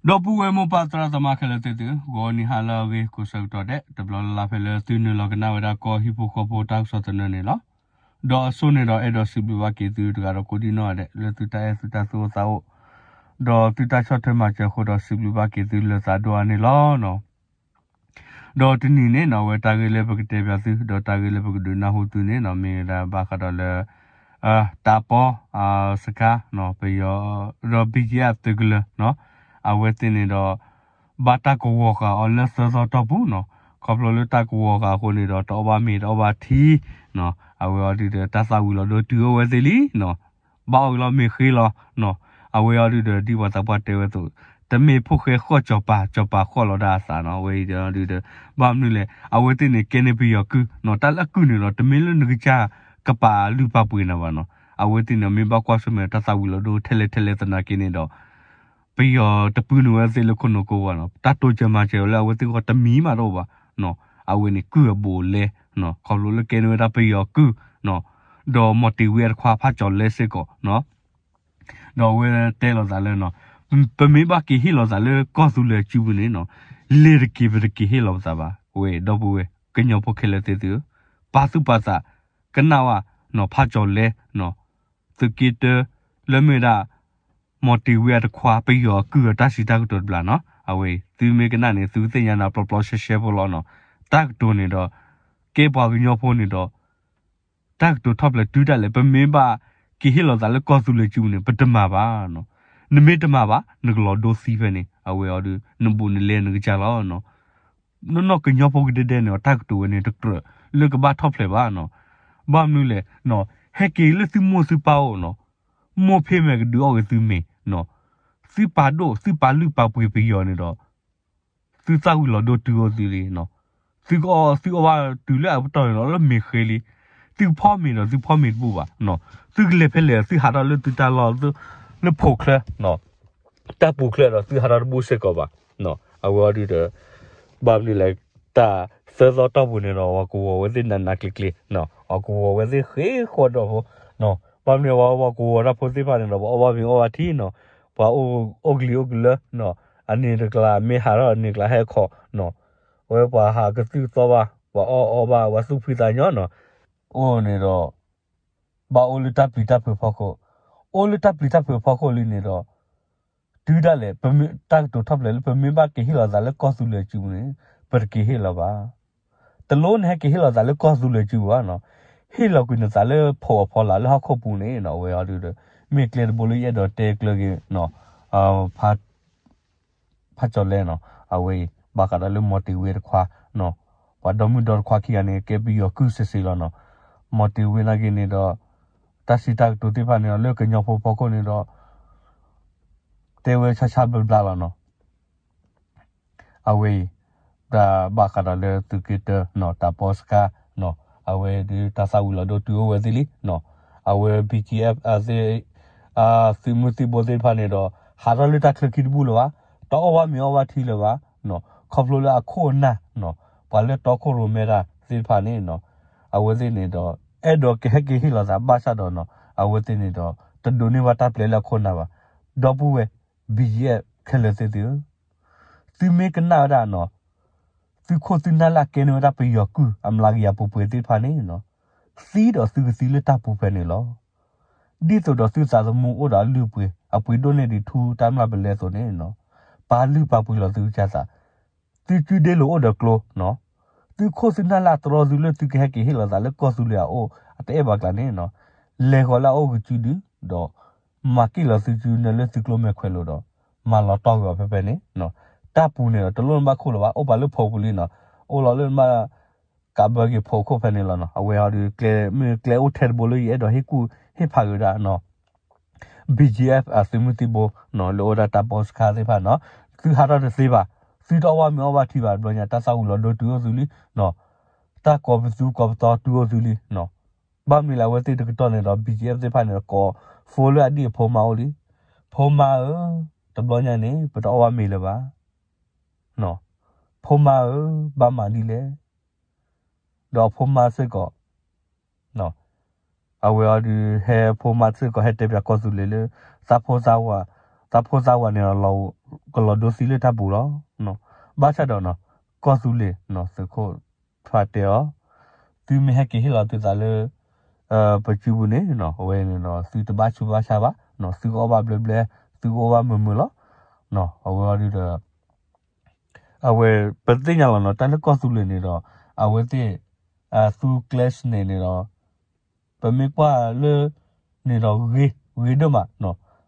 ဒီပုၢ်ဝဲၢ်မိၢ်ပၢ်သရၣ်သမါခဲလၢာ်သ့ၣ်သုဧၢ, ဂီၤနံၤဟါလၢအဂ့ၤ ကိးဆၢကတီၢ်ဒဲး တဘျီလၢ်လၢ်ဖဲလၢသုနုာ်လီၤကနၣ်ဝဲဒၣ်ကီၢ်ဟံၣ်ဖိဃီဖိတၢ်ကစီၣ်သနၢၣ်န့ၣ်လီၤ. ဒီးအဆိန့ၣ်ဒီး အဲၣ်ဒိးစံးဘျုးဘၣ်က့ၤသုတဂၤဒီးကိးဒံနီၢ်ဂၤဒဲး လၢသုတၢ်အဲၣ်သုတၢ်သူၣ်အိၣ်သးအိၣ် ဒီးသုတၢ်ဆီၣ်ထွဲမၤစၢၤအဃိဒီး စံးဘျုးဘၣ်က့ၤသုလၢသးဒိၣ်အါန့ၣ်လီၤ. ဒီးတနံၤန့ၣ်နီၤ အဝဲတၢ်ဂ့ၢ်လၢပကတဲပၠးသု ဒီးတၢ်ဂ့ၢ်လၢပကဒုးနၢ်ဟူသုန့ၣ်နီၤ မ့ၢ်ဝဲဒၣ်ဘၣ်ဃးဒီးလၢ တၢ်ပီစခါ ပယီၤ ဒီး ဘံၣ်ကၠံအသုးကလၢၤနီၤ အဝဲသ့ၣ်န့ၣ်ဒီး ဘၣ်တၢ်ကဝီၤဃာ်အီၤလၢသၢသီတီၢ်ပူၤနီၤ. ခီဖျိလၢတၢ်ကဝီၤဃာ်အဃိန့ၣ်ဒီး တအီၣ်ဘၣ်မ့ၤတအီၣ်ဘၣ်ထံနီၤ အဝဲအီၤဒုးဒီး တၢ်သၣ်ဝံၤလီၤဒိတုၤအိၣ်ဝဲသ့ၣ်လံနီၤ ဘၣ်အီၣ်က့ၤလီၤမ့ၤဃ့လီၤနီၤ. အဝဲအီၤဒုးဒီး ဒ်ပှၤသးပှၢ်တဲဝဲအသိး တမ့ၢ်ဖိၣ်ဃဲဃီၣ်စီၤပၤ စီၤပၤဃီၣ်လီၤဒၣ်အသးနီၤ. အဝဲအံၤဒုးဒီး ဘၣ်မနုၤလဲၣ် အဝဲသ့ၣ်န့ၣ်ကဲန့ၢ်ပယီၤကုၢ်နီၤ. တၢ်လၢအကုၢ်န့ၣ်ဒီး တမ့ၢ်လၢနကစၢ်ကပာ်လုၢ်ပာ်ပှ့ၤနၤဘၣ်နီၤ. အဝဲသ့ၣ်န့ၣ် မ့ၢ်ဘၣ်ကွၢ်ဆၢၣ်မဲာ်တၢ်သၣ်ဝံၤလီၤဒိထဲလဲၣ်ထဲလဲၣ်သနာ်က့န့ၣ်ဒီး ပယီၤတပုၢ်န့ၢ်ဝဲသ့ၣ်လၢခိၣ်နူာ်ကိးဂၤနီၤ. တၢ်တိစၢၤမၤစၢၤဝဲလၢအဝဲသ့ၣ်ဂီၢ်တမံၤမးတအိၣ်ဘၣ်နီၤ. အဝဲန့ၣ်ကုၢ်အဘူးအလဲနီၤ ခီဖျိလၢကဲန့ၢ်ဝဲဒၣ်ပယီၤကုၢ်နီၤ ဒီးမီၤတ့ၤဝ့အတခွါဖးကၠီၤလဲစ့ၢ်ကီးနီၤ. ဒီးအဝဲတဲလိာ်သးလၢနီၤ ပမ့ၢ်ဘၣ်က့ၤဟ့ၣ်လီၤသးလၢကီၢ်သူလ့ၤစုပူၤန့ၣ်နီၤ လဲၤတက့ၤပတက့ၤဟ့ၣ်လီၤပသးဘၣ်. ဝဲဒီပုၢ်ဝဲၢ် ကညီဖိခဲလၢာ်သ့ၣ်သုဧၢ, ပာ်သူၣ်ပာ်သး ကနၣ်ဝဲနီၤ ဖးကၠီၤလဲနီၤ သုးက့တၢ လၢမ့ၢ်ဝဲဒၣ် မီၤတ့ၤဝ့အတခွါ ပယီၤအကုၢ်အတၢ်စံးတၢ်ကတိၤတဘျီနီၤ. အဝဲအံၤ သုမ့ၢ်ကနၣ်န့ၣ် သုကသ့ၣ်ညါနၤပျီပျီရှဲရှဲဖိလီၤနီၤ. တၢ်ကတိၤန့ၣ်ဒီး ကဲပှၤကညီဖိန့ၣ်ဒီး တၢ်ကတိၤထီၣ်ဖျဲးတုၤဒၣ်လဲာ် ပမ့ၢ်ဘၣ်က့ၤဟ့ၣ်လီၤသးလၢကီၢ်သူလ့ၤစုပူၤန့ၣ် ပတမၤဘၣ်နီၤ. နမ့ၢ်တမၤဘၣ် နကလီၤဒိသံဖဲန့ၣ် အဝဲအီၤဒုး နဘူးနလဲနကစၢ်လီၤနီၤ. နီၢ်နီၢ်ကညီဖိကဒဲဒဲန့ၣ် တၢ်ကတိၤဝဲန့ၣ်တကြၢးလၢကဘၣ်ထီၣ်ဖျဲးဘၣ်နီၤ. ဘၣ်မနုၤလဲၣ်နီၤ ဟဲက့ၤလၢသုမိၢ်သုပၢ်အိၣ်နီၤ မိၢ်ဖ့ၣ်မ့ၢ်ကဒုးအီၣ်က့ၤသုမ့ၤနီၤ သုပာ်ဒိၣ် သုပာ်လုၢ်ပာ်ပှ့ၤပယီၤန့ၣ်ဒီး သုသၣ်ဝံၤလီၤဒိတုၤအိၣ်သုလံနီၤ. သုကအီၣ် သုအီၣ်ဘၣ်တုၤလၢအပတီၢ်န့ၣ်ဒီး လၢမ့ၤဃ့လံ. သုကဖီမ့ၤဒီး သုဖီမ့ၤတဘူၣ်ဘၣ်နီၤ. သုကလဲၤဖဲလဲၣ် သုဟးထီၣ်လၢသုတၢ်လီၢ် လၢဖိးချၢ တၢ်ပူၤချၢဒီး သုဟးထီၣ်တဘူၣ်စ့ၢ်ကီးဘၣ်နီၤ. အဝဲအီၤဒုးဒီး ဘၣ်မနုၤလဲၣ် တၢ်သၢသီတီၢ်ပူၤန့ၣ်ဒီး ပှၤကဝီၤဝဲသ့ၣ်နးနးကျ့ကျ့နီၤ. ပှၤကဝီၤဝဲသ့ၣ်ဃ့ဃီဒီးဖိနီၤ. ဘၣ်မနုၤဝဲ ပှၤကဝီၤတၢ်ဖိသ့ၣ်တဖၣ်န့ၣ်ဒီး ပှၤအီၣ်ဘၣ်မ့ၤအီၣ်ဘၣ်ထံနီၤ. ပှၤအိၣ်ကလံၤအိၣ်ကလၢနီၤ. အန့ၣ်တကျါ မ့ၢ်ဟးထီၣ်အန့ၣ်ကျါဟဲခီနီၤ. အဝဲပှၤဟးကသုၣ်သီဘၣ် ပှၤအီၣ်အီဘၣ် ပှၤသူၣ်ဖှံသးညီနီၤ. အိၣ်န့ၣ်ဒီး ဘၣ်အိၣ်လၢတၢ်ပျံၤတၢ်ဖုးဖီခိၣ်, အိၣ်လၢတၢ်ပျံၤတၢ်ဖုးဖီခိၣ်လံန့ၣ်ဒီး တုၤဒၣ်လဲာ် ပမ့ၢ်တၢ်ကတိၤထီၣ်ဖျဲးလၢ ပမ့ၢ်ဘၣ်က့ၤဟ့ၣ်လီၤသးလၢကီၢ်သူလ့ၤစုပူၤန့ၣ် ပတက့ၤဟ့ၣ်လီၤဘၣ်. တလိၣ်န့ၣ်ဟဲက့ၤဟ့ၣ်လီၤသးလၢကီၢ်သူလ့ၤစုပူၤဘၣ်နီၤ, ဟ့ၣ်လီၤကွံာ်နသးလၢဖိးအဖီလာ်လၢဟီၣ်ခိၣ်ပူၤန့ၣ်နီၤ, အဝဲအီၤဒုးဒီး မ့ၢ်ကျဲတဘိလၢယအဲၣ်ဒိးတဲကျၢၤက့ၤနီၤ ဖးကၠီၤလဲနီၤ, အဝဲအံၤ ဘၣ်ဃးဒီးလၢမီၤတ့ၤဝ့တခွါနီၤ, ပှၤဒီမုၣ်ဒီတခွါခံဂၤန့ၣ် ကဲပယီၤကုၢ်စ့ၢ်စ့ၢ်လီၤနီၤ, မီၤတ့ၤဝ့နာ်က့န့ၣ်ဒီး တၢ်စံးတၢ်ကတိၤသ့ၣ်တဖၣ်န့ၣ်ဒီး လၢကညီဖိဖီခိၣ်န့ၣ်ဒီး တဲဝဲဆါဆါဘျါဘျါလီၤနီၤ. အဝဲအံၤ တၢ်ဘၣ်ဃးဒီးလၢသုးက့တၢနီၤ တၢ်ပီစခါနီၤ, အဝဲဒုးတၢ်သၣ်ဝံၤလီၤဒိတုၤအိၣ်ဝဲသ့ၣ်လံနီၤ, အဝဲ ဘံၣ်ကၠံအ့ၣ် အသုးမုၢ်သံၣ်ဘိသ့ၣ်တဖၣ်န့ၣ်ဒီး ဟးထီၣ်လၢတၢ်ချၢခံတဘူၣ်လၢၤဘၣ်, တအီၣ်ဘၣ်မ့ၤအီၣ်ဘၣ်ထံလၢၤဘၣ်နီၤ, ခီဖျိလၢအခိၣ်အနၢ်နီၤ, ပှၤလၢတီခိၣ်ရိၣ်မဲတၢ်သ့ၣ်တဖၣ်န့ၣ်နီၤ, အဝဲသ့ၣ်န့ၣ်ဒီး အဲၣ်ဒိးကဟဲက့ၤဟ့ၣ်လီၤသးဘၣ်ဆၣ်ဒီးနီၤ, အဝဲသ့ၣ်န့ၣ်ဒီး တဒိးန့ၢ်ဘၣ်တၢ်ပျဲလၢအခိၣ်အနၢ်ဘၣ်, ဒီပုၢ်ဝဲၢ် ဘံၣ်ကၠံအ့ၣ် ခဲလၢာ်သ့ၣ်သုဧၢ, သုမ့ၢ်ကနၣ်ဝဲဒၣ်နီၤ, သုခိၣ်သုနၢ်လၢအကဲန့ၢ်ဝဲဒၣ်ပယီၤကုၢ် အမျးကယၤပှဲၤပှဲၤသ့ၣ်တဖၣ်န့ၣ်နီၤ, သံဒီးသုကသံလၢတၢ်ပူၤဖဲန့ၣ်လီၤ. ဒ်သိးဒီးသုသးသမူအိၣ်ဒီးအလုၢ်အပှ့ၤ အပှ့ၤဒိၣ်န့ၢ်ဒံးထူတၢ်မျၢ်ပလဲအသိးန့ၣ်နီၤ, ပာ်လုၢ်ပာ်ပှ့ၤလီၤသုကစၢ်သး, သုစုဒ့လိာ်အိၣ်ဒီးကျိနီၤ, သုခိၣ်သုနၢ်လၢအတြီသုလၢသုကဟဲက့ၤဟ့ၣ်လီၤသးလၢကီၢ်သူလ့ၤအအိၣ် အတအဲၣ်ဘၣ်ကျါန့ၣ်နီၤ, လဲၤဃီၤလၢအအိၣ်ကစုဒု ဒီး မၤက့ၢ်လီၤသုစုနၢလၢသုကျိမဲာ်ခွဲးလိာ်ဒီး မၤလီၤတီၢ်ဂ့ၤအီၤဖဲဖဲန့ၣ်, တၢ်ပူၤန့ၣ်ဒီး တလိၣ်နဘၣ်ခိၣ်လၢၤဘၣ် အိၣ်ပာ်လၢဖိးပူၤလံနီၤ, အိၣ်လီၤလၢနဘၣ် ကးဘၢက့ၤဖိးခိၣ်ဖဲန့ၣ်လီၤနီၤ, အဝဲအီၤဒုး မ့ၢ်ကျဲအိၣ်ထဲတဘိလၢယအဲၣ်ဒိးဟ့ၣ်ကူၣ်ဟ့ၣ်ဖးက့ၤဝဲဒၣ်နီၤ ဘံၣ်ကၠံအ့ၣ် အသုးမုၢ်သံၣ်ဘိနီၤ လၢအိၣ်ဝဲဒၣ်တၢ်ပီစခါသ့ၣ်တဖၣ်နီၤ, သုဟးထီၣ်တသ့ဘၣ်, သုတအီၣ်ဘၣ်မ့ၤအီၣ်ဘၣ်ထံဘၣ်တဘျီညါ တၢ်သၣ်ဝံၤလီၤဒိတုၤအိၣ်သုလံနီၤ, တၢ်ကိးပသူကိးပသီတုၤအိၣ်သုလံနီၤ, ဘၣ်မနုၤလဲၣ် အဝဲသ့ၣ်တကတီၢ်န့ၣ်ဒီး ဘံၣ်ကၠံအ့ၣ် သ့ၣ်တဖၣ်န့ၣ်ဒီး ကိး phone လၢအဒံၣ်အဖိမါအိၣ်လံ, ဖိမါဧၢ, တဘျီညါန့ၣ် ပတအီၣ်ဘၣ်မ့ၤလၢၤဘၣ်, ဖိမါဧၢ, ဘၣ်မၤဒ်လဲၣ် ဒီးအဖိမါစ့ၢ်ကီး အဝဲအီၤဒုးဟဲဖိမါစ့ၢ်ကီးဟဲတဲပၠးကီၢ်သူလ့ၤလၢ သးဖိသးဝး, သ တၢ်ဖိသၣ်ဝဲန့ၣ်ဒီး ကလီၤဒိသံလၢတၢ်ပူၤလီၤ. ဘၣ်ဆၣ်ဒီး ကီၢ်သူလ့ၤသုးခိၣ်ဖးတဲအီၤ, သုမ့ၢ်ဟဲက့ၤဟ့ၣ်လီၤသုသးလၢ ပစုပူၤန့ၣ် အဝဲန့ၣ်ဒီး သုတဘၣ်ဆူးဘၣ်ဆါဘၣ်, သုကအီၣ်ဘၣ်ဘျဲဘျဲ, သုကအိၣ်ဘၣ်မုာ်မုာ်လီၤ. အဝဲအီၤဒုဒီး အဝဲ ပသ့ၣ်ညါလီၤနီၤ တၢ်လၢကီၢ်သူလ့ၤန့ၣ်ဒီး အဝဲသ့ၣ် သူကျဲစနံၤန့ၣ်ဒီး ပမ့ၢ်ကွၢ်လၢ န့ၣ်ဒီးဂ့ၤ ဂ့ၤဒိၣ်မး,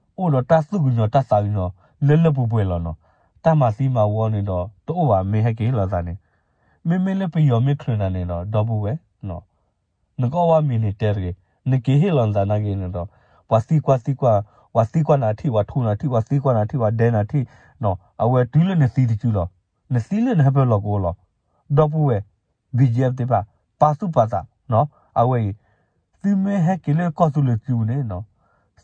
အိၣ်ဒီးတၢ်သူၣ်ကညီၤတၢ်သးကညီၤ လၢလၢပှဲၤပှဲၤလီၤနီၤ. တၢ်မၤသံမၤဝီန့ၣ်ဒီး တအိၣ်ဘၣ် မ့ၢ်ဟဲက့ၤဟ့ၣ်လီၤသးန့ၣ်, မ့မ့ၢ်လၢပယီၤမ့ၢ်ချုးနၤန့ၣ်ဒီး ဒီပုၢ်ဝဲၢ် နကအီၣ်ဘၣ်မ့ၤန့ၣ်တဲတဂ့ၤ, နက့ၤဟ့ၣ်လီၤနသးနာ်က့န့ၣ်ဒီး ပှၤသံကွၢ်သံကွၢ်, ပှၤသံကွၢ်နၤထံၣ်, ပှၤထူနၤထံၣ်, ပှၤသံကွၢ်နၤထံၣ်, ပှၤဒဲနၤထံၣ်, အဝဲတုၤလၢနသံတစုလီၤ. နသံလၢနဟၢဖၢလီၤကအိၣ်လီၤ. ဒီပုၢ်ဝဲၢ် ဘံၣ်ကၠံၣ်သ့ၣ်တဖၣ် ပာ်သူၣ်ပာ်သး, အဝဲအံၤ သုမ့ၢ်ဟဲက့ၤလၢကီၢ်သူလ့ၤစုပူၤန့ၣ်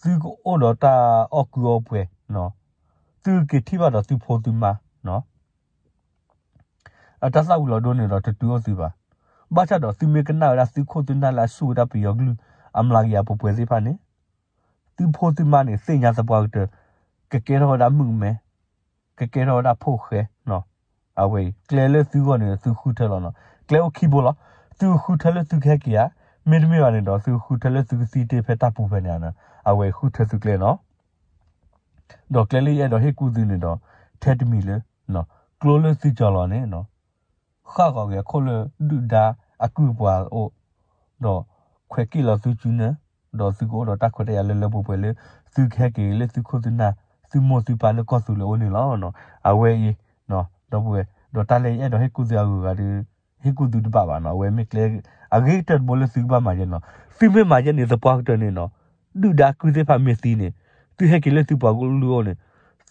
သုကအိၣ်ဒီးတၢ်အီၣ်ကုအီပှဲၤ, သုက့ၤထံၣ်ဘၣ်ဒီးသုဖိသုမါ အတၢ်သၣ်ဝံၤလီၤဒိန့ၣ်ဒီးတတုၤအိၣ်သုဘၣ်. ဘၣ်ဆၣ်ဒီးသုမ့ၢ်ကနၣ်ဝဲဒၣ်သုခိၣ်သုနၢ်လၢအဆူၣ်ဝဲဒၣ်ပယီၤကလုာ်အမျးကယၤပှဲၤပှဲၤသ့ၣ်တဖၣ်န့ၣ်, သုဖိသုမါန့ၣ် သ့ၣ်ညါသပှၢ်ကတၢၢ်, ကကဲထီၣ်ဝဲဒၣ်မုၣ်ကမဲ, ကကဲထီၣ်ဝဲဒၣ်ဖိၣ်ဃဲ, အဝဲအံၤ ကျဲလၢသုဂီၢ်န့ၣ် သုဃုထၢလီၤနီၤ. ကျဲအိၣ်ခံဘိလီၤ. သုဃုထၢလၢသုကဟဲက့ၤဧါ, မ့တမ့ၢ်ဘၣ်န့ၣ်ဒီး သုဃုထၢလၢသုကသံတ့ၢ်ဖဲတၢ်ပူၤဖဲန့ၣ်ဧါ, အဝဲဃုထၢသုကျဲနီၤ. ဒီးကျဲလၢယအဲၣ်ဒိးဟ့ၣ်ကူၣ်သုန့ၣ်ဒီး ထဲတမံၤလၢ ကျိလၢသုကၠီၤလီၤန့ၣ် ဃၣ်ဂီၤက့ၤအခိၣ်လၢဒုၣ်ဒါအကုၢ်ပှၤအအိၣ်, ဒီးခွဲးက့ၣ်လီၤသုစုနၢ, ဒီးသုကအိၣ်ဒီးတၢ်ခွဲးတၢ်ယာ်လၢလၢပှဲၤပှဲၤလၢ သုကဟဲက့ၤလၢသုခိၣ်သုနၢ် သုမိၢ်သုပၢ်လၢကီၢ်သူလ့ၤအအိၣ်န့ၣ်လီၤ. အဝဲအံၤ ဒီပုၢ်ဝဲၢ် ဒီးတၢ်လၢယအဲၣ်ဒိးဟ့ၣ်ကူၣ်သုအဂုၤအဂၤဒီး ဟ့ၣ်ကူၣ်သုတဘၣ်ဘၣ်နီၤ. အဝဲမ့ၢ်ကျဲအဂ့ၤကတၢၢ်တဘိလၢသုကဘၣ်မၤယဲနီၤ. သုမ့ၢ်မၤယဲန့ၣ်သပှၢ်ကတၢၢ်န့ၣ်နီၤ, ဒုၣ်ဒါကုၢ်သ့ၣ်တဖၣ်မ့ၢ်သံန့ၣ်, သုဟဲက့ၤလၢသုပှၤကလုာ်အအိၣ်န့ၣ်,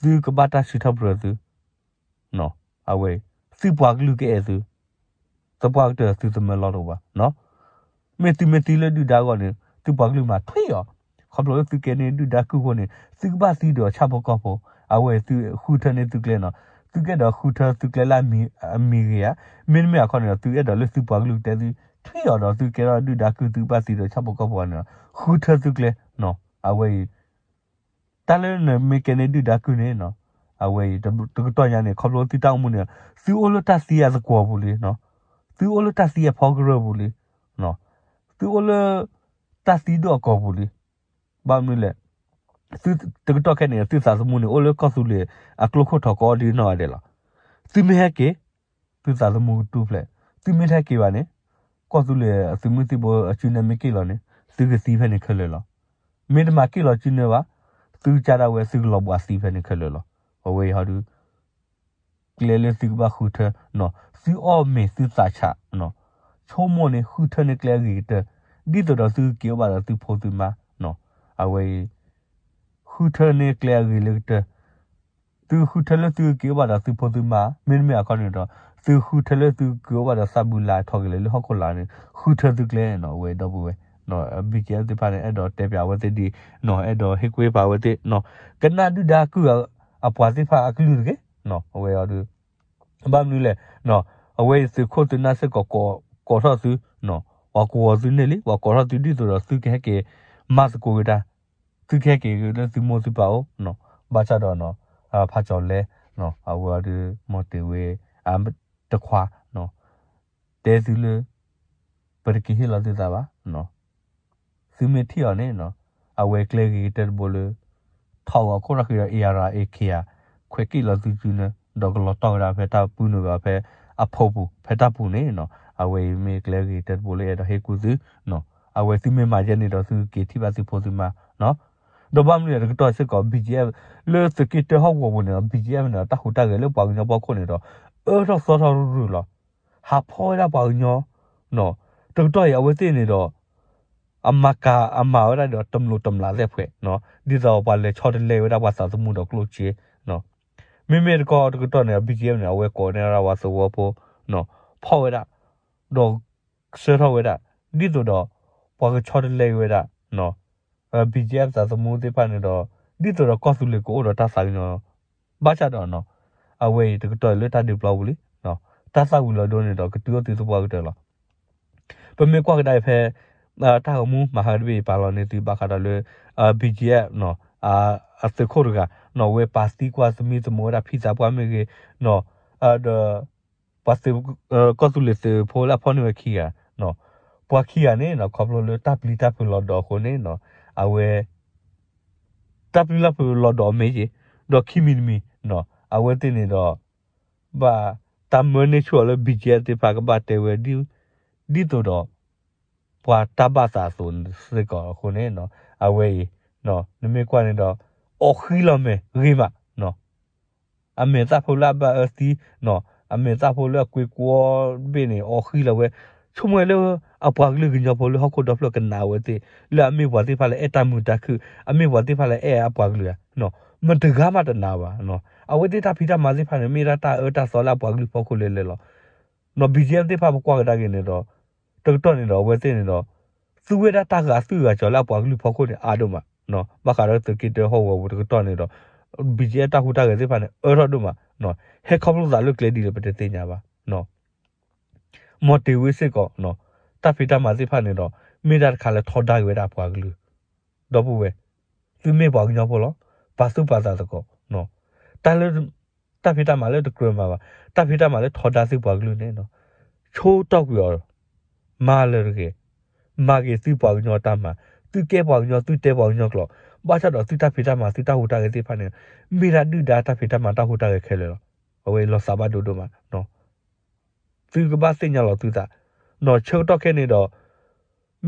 သုကဘၣ်တၢ်စံးထီၣ်ပတြၢၤသု အဝဲ သုပှၤကလုာ်ကအဲၣ်သု, သပှၢ်ကတၢၢ်သုသမၢလီၢ်တအိၣ်ဘၣ်. မ့ၢ်သုမ့ၢ်သံလၢဒုၣ်ဒါအဂီၢ်န့ၣ် သုပှၤကလုာ်မၤထွံၣ်အီၤ, ခီဖျိလၢသုကဲန့ၢ်ဒုၣ်ဒါကုၢ်အဃိန့ၣ် သုကဘၣ်သံဒီးဆၣ်ဖိကီၢ်ဖိ, အဝဲသုဃုထၢန့ၢ်သုကျဲနီၤ. သုကအဲၣ်ဒိးဃုထၢသုကျဲလၢအမံၤဂ့ၤဧါ, မ့တမ့ၢ်အခီန့ၣ်ဒီး သုအဲၣ်ဒိးလၢသုပှၤကလုာ်ကတဲသုထွံၣ်အီၤဒီး သုကဲထီၣ်ဒုၣ်ဒါကုၢ် သုကဘၣ်သံဒီးဆၣ်ဖိကီၢ်ဖိန့ၣ်ဒီး ဃုထၢသုကျဲ, အဝဲအံၤ တၢ်လၢနမ့ၢ်ကဲန့ၢ်ဒုၣ်ဒါကုၢ်န့ၣ် အဝဲအံၤ တကတီၢ်ညါန့ၣ် ခီဖျိသုတၢ်အိၣ်မူန့ၣ် သုအိၣ်လၢတၢ်သံအသကွီၤပူၤလံ, သုအိၣ်လၢတၢ်သံအဖီကရၢၢ်ပူၤလံ, သုအိၣ်လၢ တၢ်သံဒိၣ်အကီၢ်ပူၤလံ. ဘၣ်မနုၤလဲၣ်, တကတီၢ်ခဲအံၤန့ၣ် သုသးသမူန့ၣ် အိၣ်လၢကီၢ်သူလ့ၤအကျိခိၣ်ထီၣ်ကီးဒ်နီၢ်ဂၤဒဲးလီၤ. သုမ့ၢ်ဟဲက့ၤ သုသးသမူကတူၢ်ဖျဲး, သုမ့ၢ်တဟဲက့ၤဘၣ်န့ၣ် ကီၢ်သူလ့ၤအသုးမုၢ်သံၣ်ဘိအစုနဲၣ်မ့ၢ်က့ၣ်လီၤန့ၣ် သုကသံဖဲန့ၣ်ခဲလၢာ်လီၤ. မ့ၢ်တမၤက့ၣ်လီၤစုနဲၣ်ဘၣ် သုကစၢ်ဒၣ်ဝဲသုကလီၤဘှးသံဖဲန့ၣ်ခဲလၢာ်လီၤ. အဝဲအံၤဟီဒု ကျဲလၢသုကဘၣ်ဃုထၢ, သုအီၣ်မ့ၤသုသးဆး, ဆိကမိၣ်န့ၣ် ဃုထၢန့ၢ်ကျဲအဂ့ၤကတၢၢ်, ဒ်သိးဒီးသုကက့ၤအိၣ်ဘၣ်ဒီးသုဖိသုမါ, အဝဲအံၤ ဃုထၢန့ၢ်ကျဲအဂ့ၤလၢကတၢၢ်, သုဃုထၢလၢသုကက့ၤအိၣ်ဘၣ်ဒီးသုဖိသုမါ, မ့တမ့ၢ်အခီန့ၣ်ဒီး သုဃုထၢလၢသုကက့ၤအိၣ်ဘၣ်ဒီးသးဘုလါထီၣ်က့ၤလၢဟီၣ်ခိၣ်လာ်န့ၣ် ဃုထၢသုကျဲနီၤ အဝဲဒီပုၢ်ဝဲၢ်, BGF သ့ၣ်တဖၣ်န့ၣ် အဲၣ်ဒိးတဲပၠးအဝဲသ့ၣ်ဒ်, အဲၣ်ဒိးဟ့ၣ်ကူၣ်ဟ့ၣ်ဖးအဝဲသ့ၣ်, ကနၣ်ဒုၣ်ဒါကုၢ်အပှၤသ့ၣ်တဖၣ်အကလုၢ်တဂ့ၤ, အဝဲအီၤဒု ဘၣ်မနုၤလဲၣ်, အဝဲအံၤသုးခိၣ်သုးနၢ်စ့ၢ်ကီး ကိးထီၣ်သု, ပှၤကိးဂီၤသုန့ၣ်လံ, ပှၤကိးထီၣ်သုဒ်သိးဒီးသုကဟဲက့ၤ မၤသကိးက့ၤတၢ်, သုကဟဲက့ၤလၢသုမိၢ်သုပၢ်အိၣ်, ဘၣ်ဆၣ်ဒီး ဖးကၠီၤလဲ, အဝဲအီၤဒု မီၤတ့ၤဝ့ တခွါ တဲသုလၢ ပတက့ၤဟ့ၣ်လီၤသုသးဘၣ်, သုမ့ၢ်ထံၣ်အီၤန့ၣ် အဝဲကျဲဂ့ၤကတၢၢ်တဘိလၢ ထီၣ်ဂီၤခိၣ်ထီၣ်ဃံဒီး ARA ခွဲးက့ၣ်လီၤသုစုနၢ, ဒီးကလီၤတီၢ်ဝဲဒၣ်ဖဲတၢ်ပုၢ်နုာ်ဂၤဖဲအဖီပူၤ ဖဲတၢ်ပူၤန့ၣ်, အဝဲအံၤမ့ၢ်ကျဲဂ့ၤကတၢၢ်တဘိလၢအဲၣ်ဒိးဟ့ၣ်ကူၣ်သု, အဝဲသုမ့ၢ်မၤယဲန့ၣ်ဒီးသုက့ၤထံၣ်ဘၣ်သုဖိသုမါ, ဒီးဘၣ်မနုၤလဲၣ်တကတီၢ်စ့ၢ်ကီး BGF လၢသုးက့တၢဟီၣ်ကဝီၤပူၤန့ၣ်ဒီး BGF န့ၣ်ဒီး တၢ်ဟူးတၢ်ဂဲၤလၢပှၤကညီဖီခိၣ်န့ၣ်ဒီး အၢထီၣ်သီထီၣ်ရုၢ်ရုၢ်လီၤ. ဟးဖီၣ်ဝဲဒၣ်ပှၤကညီ, တကတီၢ်အံၤအဝဲသ့ၣ်န့ၣ်ဒီး အမၤကၤအမၤဝဲဒၣ်ဒီးတမျိးတမျာ်သ့ၣ်ဖှဲး, ဒ်သိးပှၤလဲၤဆီတလဲဝဲဒၣ်ပှၤသးသမူဒီးကျိၣ်စ့, မ့မ့ၢ်တကီၢ်တကတီၢ်န့ၣ် BGF န့ၣ် အဝဲကိးန့ၢ်ဝဲဒၣ်ပှၤသဝီဖိ ဖီၣ်ဝဲဒၣ်, ဒီးဆှၢထီၣ်ဝဲဒၣ်, ဒ်သိးဒီး ပှၤကဆီတလဲဝဲဒၣ် BGF သးသမူသ့ၣ်တဖၣ်န့ၣ်ဒီး ဒ်သိးဒီးကီၢ်သူလ့ၤကအိၣ်ဒီးတၢ်သးကညီၤ, ဘၣ်ဆၣ်ဒီး အဝဲအံၤတကတီၢ်လၢတၢ်ဒုးပျီပူၤလံ, တၢ်သၣ်ဝံၤလီၤဒိန့ၣ်ဒီး ကတုၤအိၣ်သုသပှၢ်ကတၢၢ်လီၤ. ပမ့ၢ်ကွၢ်ကဒါအံၤဖဲ တၢ်ဂီၤမူမဟါတဘ့ၣ်အံၤ ပာ်လီၤန့ၢ်သုဘၣ်ဃးဒီးလၢ BGF အသုးခိၣ်တဂၤ နီၣ် ဝဲပာ်သံကွၢ်သမံသမိးဝဲဒၣ်ဖံသးပှၢ်မ့ၢ်ဂ့ၤ နီၣ် ဒီး ပှၤသုး ကီၢ်သူလ့ၤသုးဖိလၢအဖီၣ်န့ၢ်ဝဲခံဂၤ ပှၤခံဂၤန့ၣ်နီၣ် ခီဖျိလၢတၢ်ပျံၤတၢ်ဖုးလီၤဒီးအဃိန့ၣ်နီၣ် အဝဲ တၢ်ပျံၤတၢ်ဖုးလီၤဒီးအမဲာ်ယ့ၢ် ဒီးခံမံၤတမံၤ အဝဲသ့ၣ်န့ၣ်ဒီး ဘၣ်တၢ်မၢန့ၢ်ဆူၣ်အီၤလၢ ဘံၣ်ကၠံအၣ်သ့ၣ်တဖၣ်ကဘၣ်တဲဝဲ ဒ်သိးဒီး ပှၤတၢ်ဘၣ်သးအသိးစ့ၢ်ကီးအဃိန့ၣ် အဝဲအံၤ နမ့ၢ်ကွၢ်န့ၣ်ဒီး အီၣ်ဃံလီၤမဲာ်ဂ့ၤမး အမဲာ်သၣ်ဖိလၢအဘၣ်အၢသံ အမဲာ်သၣ်ဖိလၢအကွ့ကွီဘ့ၣ်န့ၣ် အီၣ်ဃံလီၤဝဲ ဆိကမိၣ်ဝဲလၢ အပှၤကလုာ်ကညီဖိလၢဟီၣ်ခိၣ်ဒီဖျၢၣ်ကနာ်ဝဲသ့ၣ် လၢအမ့ၢ်ပှၤသ့ၣ်တဖၣ်လၢအဲၣ်တၢ်မုာ်တၢ်ခုၣ် အမ့ၢ်ပှၤသ့ၣ်တဖၣ်လၢအဲၣ်အပှၤကလုာ်ဧါ မတဂၤမးတနာ်ဘၣ် အဝဲသ့ၣ်တၢ်ဖံးတၢ်မၤသ့ၣ်တဖၣ်န့ၣ် မ့ၢ်ဒၣ်တၢ်အၢတၢ်သီလၢအပှၤကလုာ်ဖီခိၣ်လဲၤလဲၤလီၤ နီၣ် ဘံၣ်ကၠံအၣ်သ့ၣ်တဖၣ်ပကွၢ်ကဒါက့ၤန့ၣ်ဒီး တကတီၢ်န့ၣ်ဒီးအဝဲသ့ၣ်န့ၣ်ဒီး သူဝဲဒၣ်တၢ်ဂာ်သွံၣ်ဂာ်စီၤလၢအပှၤကလုာ်ဖီခိၣ်န့ၣ်အါဒိၣ်မး ဘၣ်ဃးဒီးသုးက့တၢဟီၣ်ကဝီၤပူၤတကတီၢ်န့ၣ်ဒီး ဘံၣ်ကၠံအၣ်တၢ်ဟူးတၢ်ဂဲၤသ့ၣ်တဖၣ်န့ၣ် အၢထီၣ်ဒိၣ်မး ဟဲခီဖျိသးလၢကျဲဒ်လဲၣ်ပတသ့ၣ်ညါဘၣ် မီၤတ့ၤဝ့စ့ၢ်ကီး တၢ်ဖံးတၢ်မၤသ့ၣ်တဖၣ်န့ၣ်ဒီး မ့ၢ်ဒၣ်တခါလၢထီဒါက့ၤဝဲဒၣ်အပှၤကလုာ် ဒီပုၢ်ဝဲၢ် သုမ့ၢ်ပှၤကညီဖိလီၤ ပာ်သူၣ်ပာ်သးသကိး တၢ်လၢ တၢ်ဖံးတၢ်မၤလၢတကြၢးမၤဘၣ် တၢ်ဖံးတၢ်မၤလၢထီဒါသုပှၤကလုာ်န့ၣ် ဆိတီၢ်ကွံာ်အီၤ မၤလၢတဂ့ၤ မၤက့ၤသုပှၤကညီတၢ်မၤ သုကဲပှၤကညီသုတဲပှၤကညီကျိာ် ဘၣ်ဆၣ်ဒီးသုတၢ်ဖံးတၢ်မၤသုတၢ်ဟူးတၢ်ဂဲၤသ့ၣ်တဖၣ်န့ၣ် မ့ၢ်ဒၣ်ဒုၣ်ဒါတၢ်ဖံးတၢ်မၤတၢ်ဟူးတၢ်ဂဲၤခဲလၢာ်လီၤ အဝဲအံၤလီၤသးဘၣ်ဒိဒိၣ်မး သုကဘၣ်သ့ၣ်ညါလီၤသုသး နီၣ်ဆၢကတီၢ်ခဲန့ၣ်ဒီး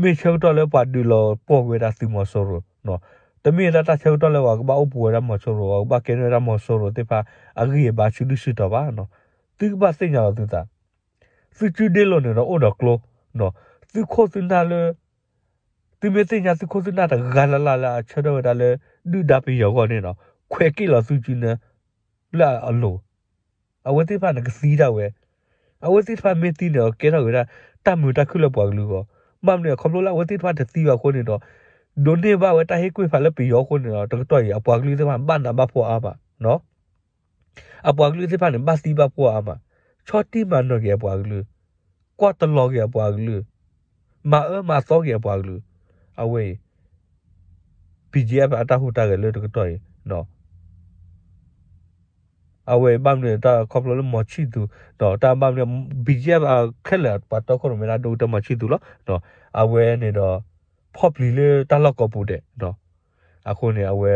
မ့ၢ်ဆၢကတီၢ်လၢပှၤဒုးလီၤပှီၢ်ကွံာ်ဝဲဒၣ်သုးမီၤစိရိၤ တမ့ၢ်ဒၣ်တၢ်ဆၢကတီၢ်လၢပှၤကဘၣ်အိၣ်ပူၤဝဲဒၣ်မီၤစိရိၤ ပှၤကဘၣ်ကဲန့ၢ်ဝဲဒၣ်မီၤစိရိၤသ့ၣ်တဖၣ်အဂံၢ်အဘါဆူၣ်ဒုၣ်ဆူၣ်တီၤဘၣ် သုကဘၣ်သ့ၣ်ညါလီၤသုသး သုစုဒ့လိာ်န့ၣ်ဒီးအိၣ်ဒီးကျိ သုခိၣ်သုနၢ်လၢ သုမ့ၢ်သ့ၣ်ညါသုခိၣ်သုနၢ်တဂၤလၢ်လၢ်လၢအဆၢထၢၣ်ဝဲဒၣ်လၢ ဒုၣ်ဒါပယီၤအဂီၢ်န့ၣ်ဒီး ခွဲးက့ၣ်လီၤသုစုန့ၣ် လၢအလိၤ အဝဲသ့ၣ်တဖၣ်န့ၣ်ကသံဒၣ်ဝဲ အဝဲသ့ၣ်တဖၣ်မ့ၢ်သံန့ၣ်ဒီး ကဲထီၣ်က့ၤဝဲဒၣ်တၢ်မုာ်တၢ်ခုၣ်လၢပှၤကလုာ်အဂီၢ် ဘၣ်မနုၤလဲၣ် ခီဖျိလၢအဝဲသ့ၣ်တဖၣ်တသံဘၣ်အဃိန့ၣ်ဒီး ဒိးန့ၢ်ဘၣ်ဝဲတၢ်ဟ့ၣ်ကူၣ်ဖးလၢပယီၤအဃိန့ၣ်ဒီး တကတီၢ်အံၤ အပှၤကလုာ်သ့ၣ်တဖၣ်န့ၣ် ဘၣ်နးဘၣ်ဖှီၣ်အါမး အပှၤကလုာ်သ့ၣ်တဖၣ်န့ၣ် ဘၣ်သံဘၣ်ပှီၢ်အါမး ဆီၣ်တံၢ်မၤနၢၤက့ၤအပှၤကလုာ် ကွၢ်တလီၤက့ၤအပှၤကလုာ် မၤအၢမၤသီက့ၤအပှၤကလုာ် အဝဲအံၤ ဘံၣ်ကၠံအၣ် အတၢ်ဟူးတၢ်ဂဲၤလၢတကတီၢ်အံၤ အဝဲအံၤဘၣ်မနုၤတၢ်ခီဖျိလၢမီၤဆံၣ်သူး တၢ်ဘၣ်မနုၤ ဘံၣ်ကၠံအၣ် ခဲလၢာ်ပှၤတီခိၣ်ရိၣ်မဲဒၣ်ဒိၣ်ကတၢၢ်မီၤဆံၣ်သူးလီၤ အဝဲန့ၣ်ဒီး ဖီၣ်ပျံၤလၢတၢ်လီၢ်ကိးပူၤဒဲး အဃိန့ၣ် အဝဲ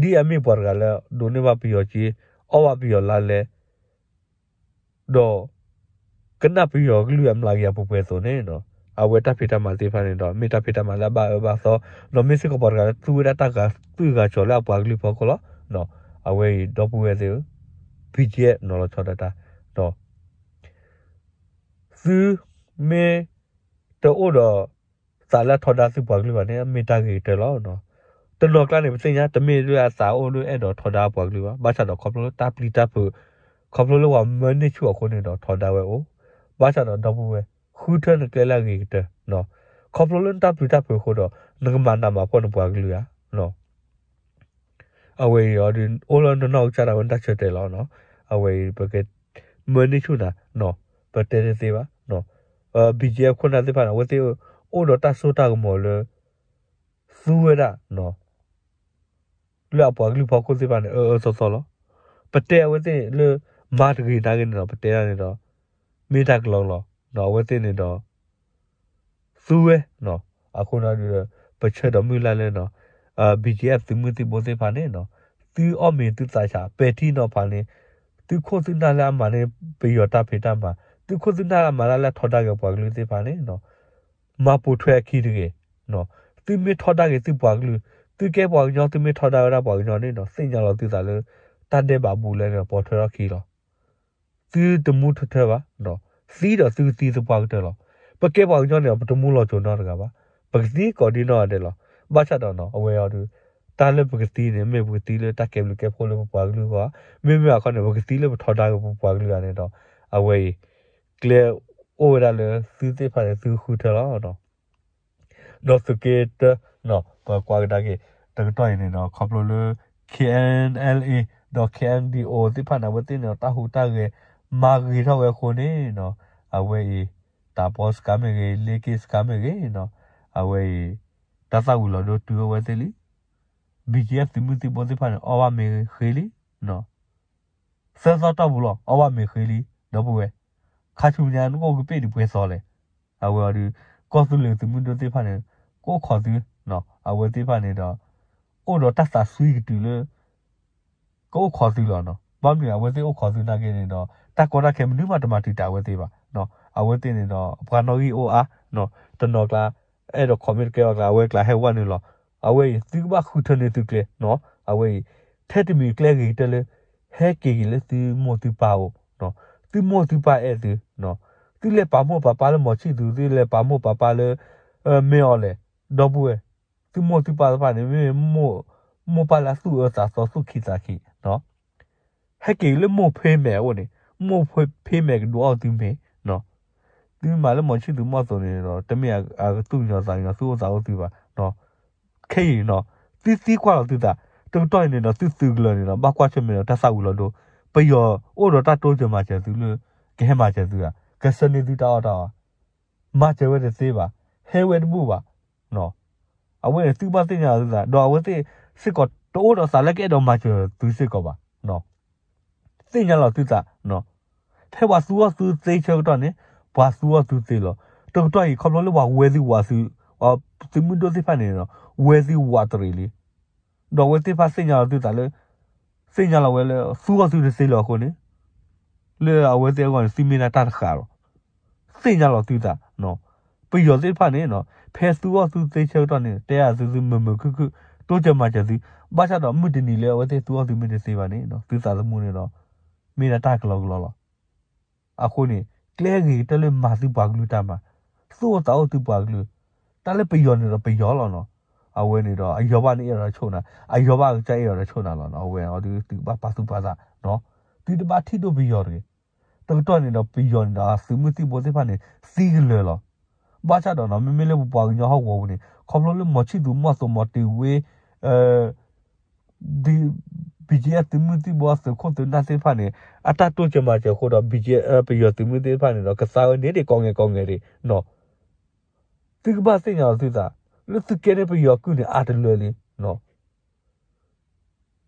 ဒ်အမ့ၢ်ပှၤတဂၤလၢ ဒိးန့ၢ်ဘၣ်ပယီၤက့ အီၣ်ဘၣ်ပယီၤလါလဲ ဒီး ကနၣ်ပယီၤကလုၢ်အမျးကယၤပှဲၤပှဲၤအသိးန့ၣ် အဝဲတၢ်ဖံးတၢ်မၤသ့ၣ်တဖၣ်န့ၣ်ဒီး မ့ၢ်တၢ်ဖံးတၢ်မၤလၢအဘၣ်အၢဘၣ်သီ ဒီးမ့ၢ်စ့ၢ်ကီးပှၤတဂၤလၢသူဝဲဒၣ်တၢ်ဂာ်သွံၣ်ဂာ်စီၤလၢအပှၤကလုာ်ဖီခိၣ်လီၤ. အဝဲအံၤ ဒီပုၢ်ဝဲၢ်သ့ၣ်ဧၢ, ဘံၣ်ကၠံအၣ် နီၤလီၤဆီဒၣ်တၢ် ဒီး သုမ့ၢ် တအိၣ်ဒီး သးလၢအထီဒါသုပှၤကလုာ်ဘၣ်န့ၣ် မ့ၢ်တၢ်ဂ့ၤကတၢၢ်လီၤ. တနီၤကျါန့ၣ် ပသ့ၣ်ညါ တမ့ၢ်လၢအသးအိၣ်လၢအဲၣ်ဒိးထီဒါပှၤကလုာ်ဘၣ်. ဘၣ်ဆၣ်ဒီးခီဖျိလၢတၢ်ပျံၤတၢ်ဖုး, ခီဖျိလၢပှၤမၢန့ၢ်ဆူၣ်အဃိန့ၣ်ဒီးထီဒါဝဲအိၣ်. ဘၣ်ဆၣ်ဒီးဒီပုၢ်ဝဲၢ် ဃုထၢနကျဲလၢအဂ့ၤကတၢၢ်, ခီဖျိလၢနတၢ်ပျံၤတၢ်ဖုးအဃိဒီး နကမၤနးမၤဖှီၣ်နပှၤကလုာ်ဧါ. အဝဲအံၤဒီး အိၣ်လၢနနီၢ်ကစၢ်ဒၣ်ဝဲနတၢ်ဆၢတဲာ်လီၤ. အဝဲအံၤ ပကမၢန့ၢ်ဆူၣ်နၤ, ပတဲတသ့ဘၣ်. ဘံၣ်ကၠံအၣ် ခိၣ်နၢ်သ့ၣ်တဖၣ်န့ၣ် အဝဲသ့ၣ်အိၣ်ဒီးတၢ်စိတၢ်ကမီၤလၢ သူဝဲဒၣ် လၢအပှၤကလုာ်ဖီခိၣ်သ့ၣ်တဖၣ်န့ၣ် အၢအၢသီသီလီၤ. ပတဲအဝဲသ့ၣ်လၢ မၤတဂ့ၤနာ်က့န့ၣ်ဒီး ပတဲဒၣ်န့ၣ်ဒီး မ့ၢ်တၢ်ကလီကလီ, အဝဲသ့ၣ်န့ၣ်ဒီး သူဝဲ, အဃိန့ၣ်ဒီး ပဆၢဒီးမုၢ်လၢ်လၢ ဘံၣ်ကၠံအၣ် သုးမုၢ်သံၣ်ဘိသ့ၣ်တဖၣ်န့ၣ် သုအီၣ်မ့ၤသုသးဆး ပဲာ်ထံနီၤဖးန့ၣ် သုခိၣ်သုနၢ်လၢအမၤန့ၢ်ပယီၤတၢ်ဖံးတၢ်မၤ, သုခိၣ်သုနၢ်လၢအမၤတၢ်လၢအထီဒါက့ၤပှၤကလုာ်သ့ၣ်တဖၣ်န့ၣ် မၤပိာ်ထွဲအခံတဂ့ၤ. သုမ့ၢ်ထီဒါက့ၤသုပှၤကလုာ်, သုကဲပှၤကညီ သုမ့ၢ်ထီဒါဝဲဒၣ်ပှၤကညီန့ၣ်ဒီး သ့ၣ်ညါလီၤသုသးလၢ တၢ်ဒဲးဘးဘူးလဲန့ၣ်ဒီး ပိာ်ထွဲထီၣ်ခံလီၤ. သုတမူထၢထၢဘၣ်, သံဒီးသုကသံသပှၢ်ကတၢၢ်လီၤ. ပကဲပှၤကညီန့ၣ်ဒီး ပတမူလီၤစိၤနီတဂၤဘၣ်. ပကသံကိးဒံနီၢ်ဂၤဒဲးလီၤ. ဘၣ်ဆၣ်ဒီး အဝဲအံၤဒီး တၢ်လၢပကသံန့ၣ် မ့ၢ်ပကသံလၢတၢ်ကဲဘျုးကဲဖှိၣ်လၢပပှၤကလုာ်အဂီၢ်, မ့မ့ၢ်အခီန့ၣ် ပကသံလၢပထီဒါက့ၤပပှၤကလုာ်ဧါန့ၣ်ဒီး အဝဲအံၤ ကျဲအိၣ်ဝဲဒၣ်လၢသုသ့ၣ်တဖၣ်န့ၣ် သုဃုထၢလီၤ. ဒီးသုးက့တၢ ပကွၢ်ကဒါက့ၤ တကတီၢ်အံၤန့ၣ်ဒီး ခီဖျိလၢ K N L A ဒီး K N D O သ့ၣ်တဖၣ်န့ၣ် အဝဲသ့ၣ်န့ၣ်ဒီး တၢ်ဟူးတၢ်ဂဲၤ မၤဂ့ၤထီၣ်ဝဲအဃိန့ၣ် အဝဲအံၤ တၢ်ပီစခါမ့ၢ်ဂ့ၤ, လ့က့စခါမ့ၢ်ဂ့ၤ, အဝဲအံၤ တၢ်သၣ်ဝံၤလီၤဒိတုၤအဝဲသ့ၣ်လံ. ဘံၣ်ကၠံအသုးမုၢ်သံၣ်ဘိသ့ၣ်တဖၣ်န့ၣ် အီၣ်ဘၣ်မ့ၤဃ့လံ, သၢသီတီၢ်ပူၤလီၤ အီၣ်ဘၣ်မ့ၤဃ့လံ ဒီပုၢ်ဝဲၢ်, ခါဆူညါနကအိၣ်ကပ့ၢ်ဒံးပှဲၤသီလဲၣ်. အဝဲအီၤဒီး ကီၢ်သူလ့ၤသုးမုၢ်ဒိၣ်သ့ၣ်တဖၣ်န့ၣ် ကအိၣ်ခိးသု, အဝဲသ့ၣ်တဖၣ်န့ၣ်ဒီး အိၣ်ဒီးတၢ်သးစွံကတုၤလၢ ကအိၣ်ခိးသုလီၤနီၤ. ဘၣ်မနုၤအဝဲသ့ၣ်အိၣ်ခိးသုနာ်က့န့ၣ်ဒီး တၢ်ကီတၢ်ခဲမနုၤမးတမၤတံာ်တာ်အဝဲသ့ၣ်ဘၣ်. အဝဲသ့ၣ်န့ၣ်ဒီး ပှၤနီၣ်ဂံၢ်အိၣ်အါ, တနီၤကျါ အဲၣ်ဒိး comment တကဲအီၤကျါ အဝဲကျါဟဲဝဲနုာ်လီၤ. အဝဲအံၤ သုကဘၣ်ဃုထၢန့ၢ်သုကျဲနီၤ. အဝဲအံၤ ထဲတမံၤကျဲဂ့ၤကတၢၢ်လၢ ဟဲက့ၤက့ၤလၢသုမိၢ်သုပၢ်အိၣ်, သုမိၢ်သုပၢ်အဲၣ်သု, သုလဲၤပာ်မိၢ်ပာ်ပၢ်လၢမီၤဆံၣ်သူ သုလဲၤပာ်မိၢ်ပာ်ပၢ်လၢ မ့ၢ်အီၤလဲၣ်, ဒီပုၢ်ဝဲၢ်, သုမိၢ်သုပၢ်တဖၣ်န့ၣ် မ့ၢ်မိၢ်ပၢ်လၢအသူၣ်အၢသးသီသူၣ်ခံသးခံ ဟဲက့ၤလၢမိၢ်ဖ့မဲာ်အအိၣ်န့ၣ် မိၢ်ဖ့မဲာ်ကဒုးအီၣ်သုမ့ၤ, သုမၤလၢမီၤဆံၣ်သူမီၢ်သိးန့ၣ်ဒီး တမ့ၢ်အကသူၣ်ကညီၤသးကညီၤသူၣ်အိၣ်သးအိၣ်သုဘၣ်. ခဲအံၤနီၤ သုသံကွၢ်လီၤသုသး, တကတီၢ်အံၤန့ၣ်ဒီး သုသုးကလၢၤန့ၣ်ဒီး ဘၣ်ကွၢ်ဆၢၣ်မဲာ်ဒီးတၢ်သၣ်ဝံၤလီၤဒိ, ပယီၤအိၣ်ဒီးတၢ်တိစၢၤမၤစၢၤသုလၢ ကဟဲမၤစၢၤသုဧါ, ကဆှၢန့ၢ်သုတၢ်အီၣ်တၢ်အီ, မၤစၢၤဝဲတသ့ဘၣ်, ဟဲဝဲတဘူၣ်ဘၣ်. အဝဲန့ၣ်သုကဘၣ်သ့ၣ်ညါလီၤသုသး ဒီးအဝဲသ့ၣ်စ့ၢ်ကီးတအိၣ်ဒီးသးလၢကအဲၣ်ဒိးမၤစၢၤသုစ့ၢ်ကီးဘၣ်. သ့ၣ်ညါလီၤသုသး, ဖဲပှၤသူအီၣ်သုသ့ဆၢကတီၢ်န့ၣ် ပှၤသူအီၣ်သုသ့လီၤ. တကတီၢ်အံၤခီဖျိလၢပှၤဝဲသုဝးသု, သုးမုၢ်ဒိၣ်သ့ၣ်တဖၣ်န့ၣ် ဝဲသုဝးတရံးလံ. ဒီးအဝဲသ့ၣ်တဖၣ်သ့ၣ်ညါလီၤသုသးလၢ သ့ၣ်ညါလီၤဝဲလၢ သူအီၣ်သုတသ့လၢၤအဃိန့ၣ် လၢအဝဲသ့ၣ်အဂီၢ်န့ၣ် သုမ့ၢ်ဒၣ်တၢ်တဃာ်လီၤ. သ့ၣ်ညါလီၤသုသး, ပယီၤသ့ၣ်တဖၣ်န့ၣ် ဖဲသူအီၣ်သုသ့ဆၢကတီၢ်န့ၣ် တဲအသုသုမုာ်မုာ်ခုၣ်ခုၣ် တိစၢၤမၤစၢၤသု, ဘၣ်ဆၣ်ဒီးမုၢ်တနံၤလၢအဝဲသ့ၣ်သူအီၣ်သုမ့ၢ်တသ့ဘၣ်န့ၣ် သုသးသမူန့ၣ်ဒီး မ့ၢ်ဒၣ်တၢ်ကလီကလီလီၤ. အဃိန့ၣ် ကျဲဂ့ၤကတၢၢ်လၢမၤသုပှၤကလုာ်တၢ်မၤ, သူၣ်အိၣ်သးအိၣ်သုပှၤကလုာ်, တၢ်လၢပယီၤန့ၣ်ဒီးပယီၤလီၤနီၤ. အဝဲန့ၣ်ဒီး အယီၤဘၣ်န့ၣ်အဲၣ်ဒိးတၢ်ဆိၣ်နၤ, အယီၤဘၣ်အကစၢ်အဲၣ်ဒိးတၢ်ဆိၣ်နၤလီၤနီၤ. အဝဲအီၤဒုးသုကဘၣ်ပာ်သူၣ်ပာ်သး, သုတဘၣ်ထံၣ်ဒိၣ်ပယီၤတဂ့ၤ. တကတီၢ်န့ၣ်ဒီးပယီၤန့ၣ်ဒီးသုးမုၢ်သံၣ်ဘိသ့ၣ်တဖၣ်န့ၣ် သံကလၢၤလီၤ. ဘၣ်ဆၣ်ဒီးနီၤ မ့မ့ၢ်လၢပပှၤကညီဟီၣ်ကဝီၤပူၤန့ၣ် ခီဖျိလၢမီၤဆံၣ်သူမီၢ်သိးမီၤတ့ၤဝ့ ဒ် ဘံၣ်ကၠံအသုးမုၢ်သံၣ်ဘိအသုးခိၣ်သုးနၢ်သ့ၣ်တဖၣ်န့ၣ် အတၢ်တိစၢၤမၤစၢၤအဃိဒီး ဘံၣ်ကၠံ ပယီၤသုးမုၢ်သ့ၣ်တဖၣ်န့ၣ်ဒီး ကသါဝဲန့ၣ်ဒံးကိးဂၤကိးဂၤဒံးနီၤ. သုကဘၣ်သ့ၣ်ညါလီၤသုသး လၢသုကဲန့ၢ်ပယီၤကုၢ်န့ၣ် အါတလၢလံနီၤ.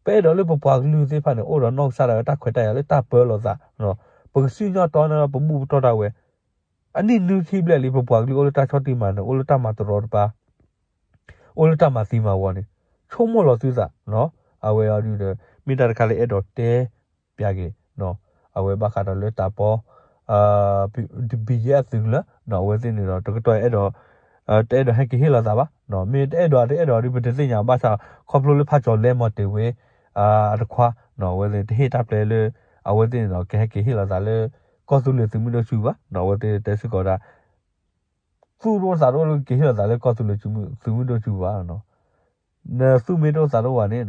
ပအဲၣ်ဒိးလၢပပှၤကလုာ်သ့ၣ်တဖၣ်န့ၣ် အိၣ်ဒီးနီၢ်ကစၢ်ဒၣ်ဝဲတၢ်ခွဲးတၢ်ယာ်လၢတၢ်ပၢလီၤသး, ပကစံၣ်ညီၣ်တီန့ၣ်ဒီးပဘူၣ်ပတီၢ်ဒၣ်ဝဲ အနံၣ်နွံဆံဘျဲၣ်လံ ပပှၤကလုာ်အိၣ်လၢတၢ်ဆီၣ်တံၢ်မၤနၢၤ အိၣ်လၢတၢ်မၤတရီတပါ အိၣ်လၢတၢ်မၤသံမၤဝီန့ၣ် ဆိကမိၣ်လီၤသုသး, အဝဲအီၤဒုးဒီး မ့ၢ်တၢ်တခါလၢအဲၣ်ဒိးတဲပျးက့ၤ အဝဲဘၣ်ဃးဒီးလၢတၢ်ပီ ဘံၣ်ကၠံအသုးကလၢၤ အဝဲသ့ၣ်န့ၣ်ဒီး တကတီၢ်အဲၣ်ဒိး တအဲၣ်ဒိးဟဲက့ၤဟ့ၣ်လီၤသးဘၣ်, မ့ၢ်တအဲၣ်ဒိးတအဲၣ်ဒိးဒုး ပတသ့ၣ်ညါဘၣ်ဆၣ် ခီဖျိလၢဖးကၠီၤလဲမီၤတ့ၤဝ့ အတခွါ အဝဲသ့ၣ်တဟ့ၣ်တၢ်ပျဲလၢ အဝဲသ့ၣ်န့ၣ်ဒီး ကဟဲက့ၤဟ့ၣ်လီၤသးလၢ ကီၢ်သူလ့ၤသုးမုၢ်ဒိၣ်စုဘၣ်, အဝဲသ့ၣ်တဲစ့ၢ်ကီးဒၣ် သူၣ်တအိၣ်သးတအိၣ်လၢကဟ့ၣ်လီၤသးလၢကီၢ်သူလ့ၤသုးမုၢ်ဒိၣ်စုဘၣ်, နသူၣ်မ့ၢ်တအိၣ်သးတအိၣ်ဘၣ်န့ၣ်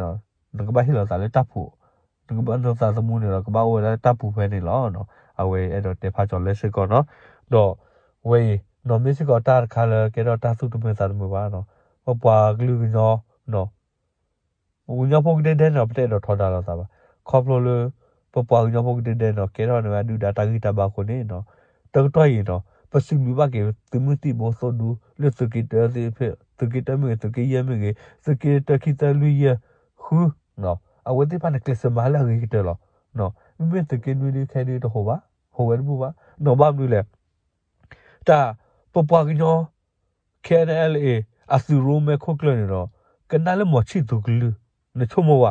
နကဘၣ်ဟ့ၣ်လီၤသးလၢတၢ်ဖှိၣ်, နကဘၣ်နသးသမူန့ၣ်ဒီး ကဘၣ်အိၣ်ဝဲဒၣ်လၢတၢ်ပူၤဖဲန့ၣ်လီၤ. အဝဲအဲၣ်ဒိးတဲဖးကၠီၤလဲစ့ၢ်ကီးနီၤ, ဒီးဝဲအံၤ နီၢ်မ့ၢ်စ့ၢ်ကီးတၢ်တခါလၢကဲထီၣ်တၢ်သူၣ်တမုာ်သးတမုာ်ဘၣ်, ပပှၤကလုာ်ကညီ ပကညီဖိကဒဲဒဲန့ၣ်ဒီး ပတအဲၣ်ဒိးထီဒါလိာ်သးဘၣ်. ခီဖျိလၢ ပပှၤကညီဖိကဒဲဒဲန့ၣ်ဒီး ကဲထီၣ်န့ၢ်ဝဲဒုၣ်ဒါတၢ်ဂံၢ်တၢ်ဘါအဃိန့ၣ်, တကတီၢ်အံၤနီၤ ပစံးဘျုးဘၣ်က့ၤသုးမုၢ်သံၣ်ဘိသိၣ်ဒူ လၢသုးက့တၢသ့ၣ်တဖၣ် သုးက့တၢမ့ၢ်ဂ့ၤ သုးက့ယဲၢ်မ့ၢ်ဂ့ၤ သုးက့တၢခံသၢလွံၢ်ယဲၢ်ဃု အဝဲသ့ၣ်တဖၣ်န့ၣ် ကျဲးစၢးမၤလၢအဂ့ၤကတၢၢ်လီၤ. မ့မ့ၢ်သုးက့နွံဒုခဲဒုတဟိးဘၣ်, ဟိးဝဲတဘူၣ်ဘၣ်, နီၢ်ဘၣ်မနုၤလဲၣ် တၢ် ပပှၤကညီ ခဲအံၤန့ၣ် အသုးရိမ့ခိၣ်ကျၢၢ်န့ၣ်ဒီး ကနၣ်လၢမီၤဆံၣ်သူကလုၢ်, နဆိကမိၣ်ဝဲ,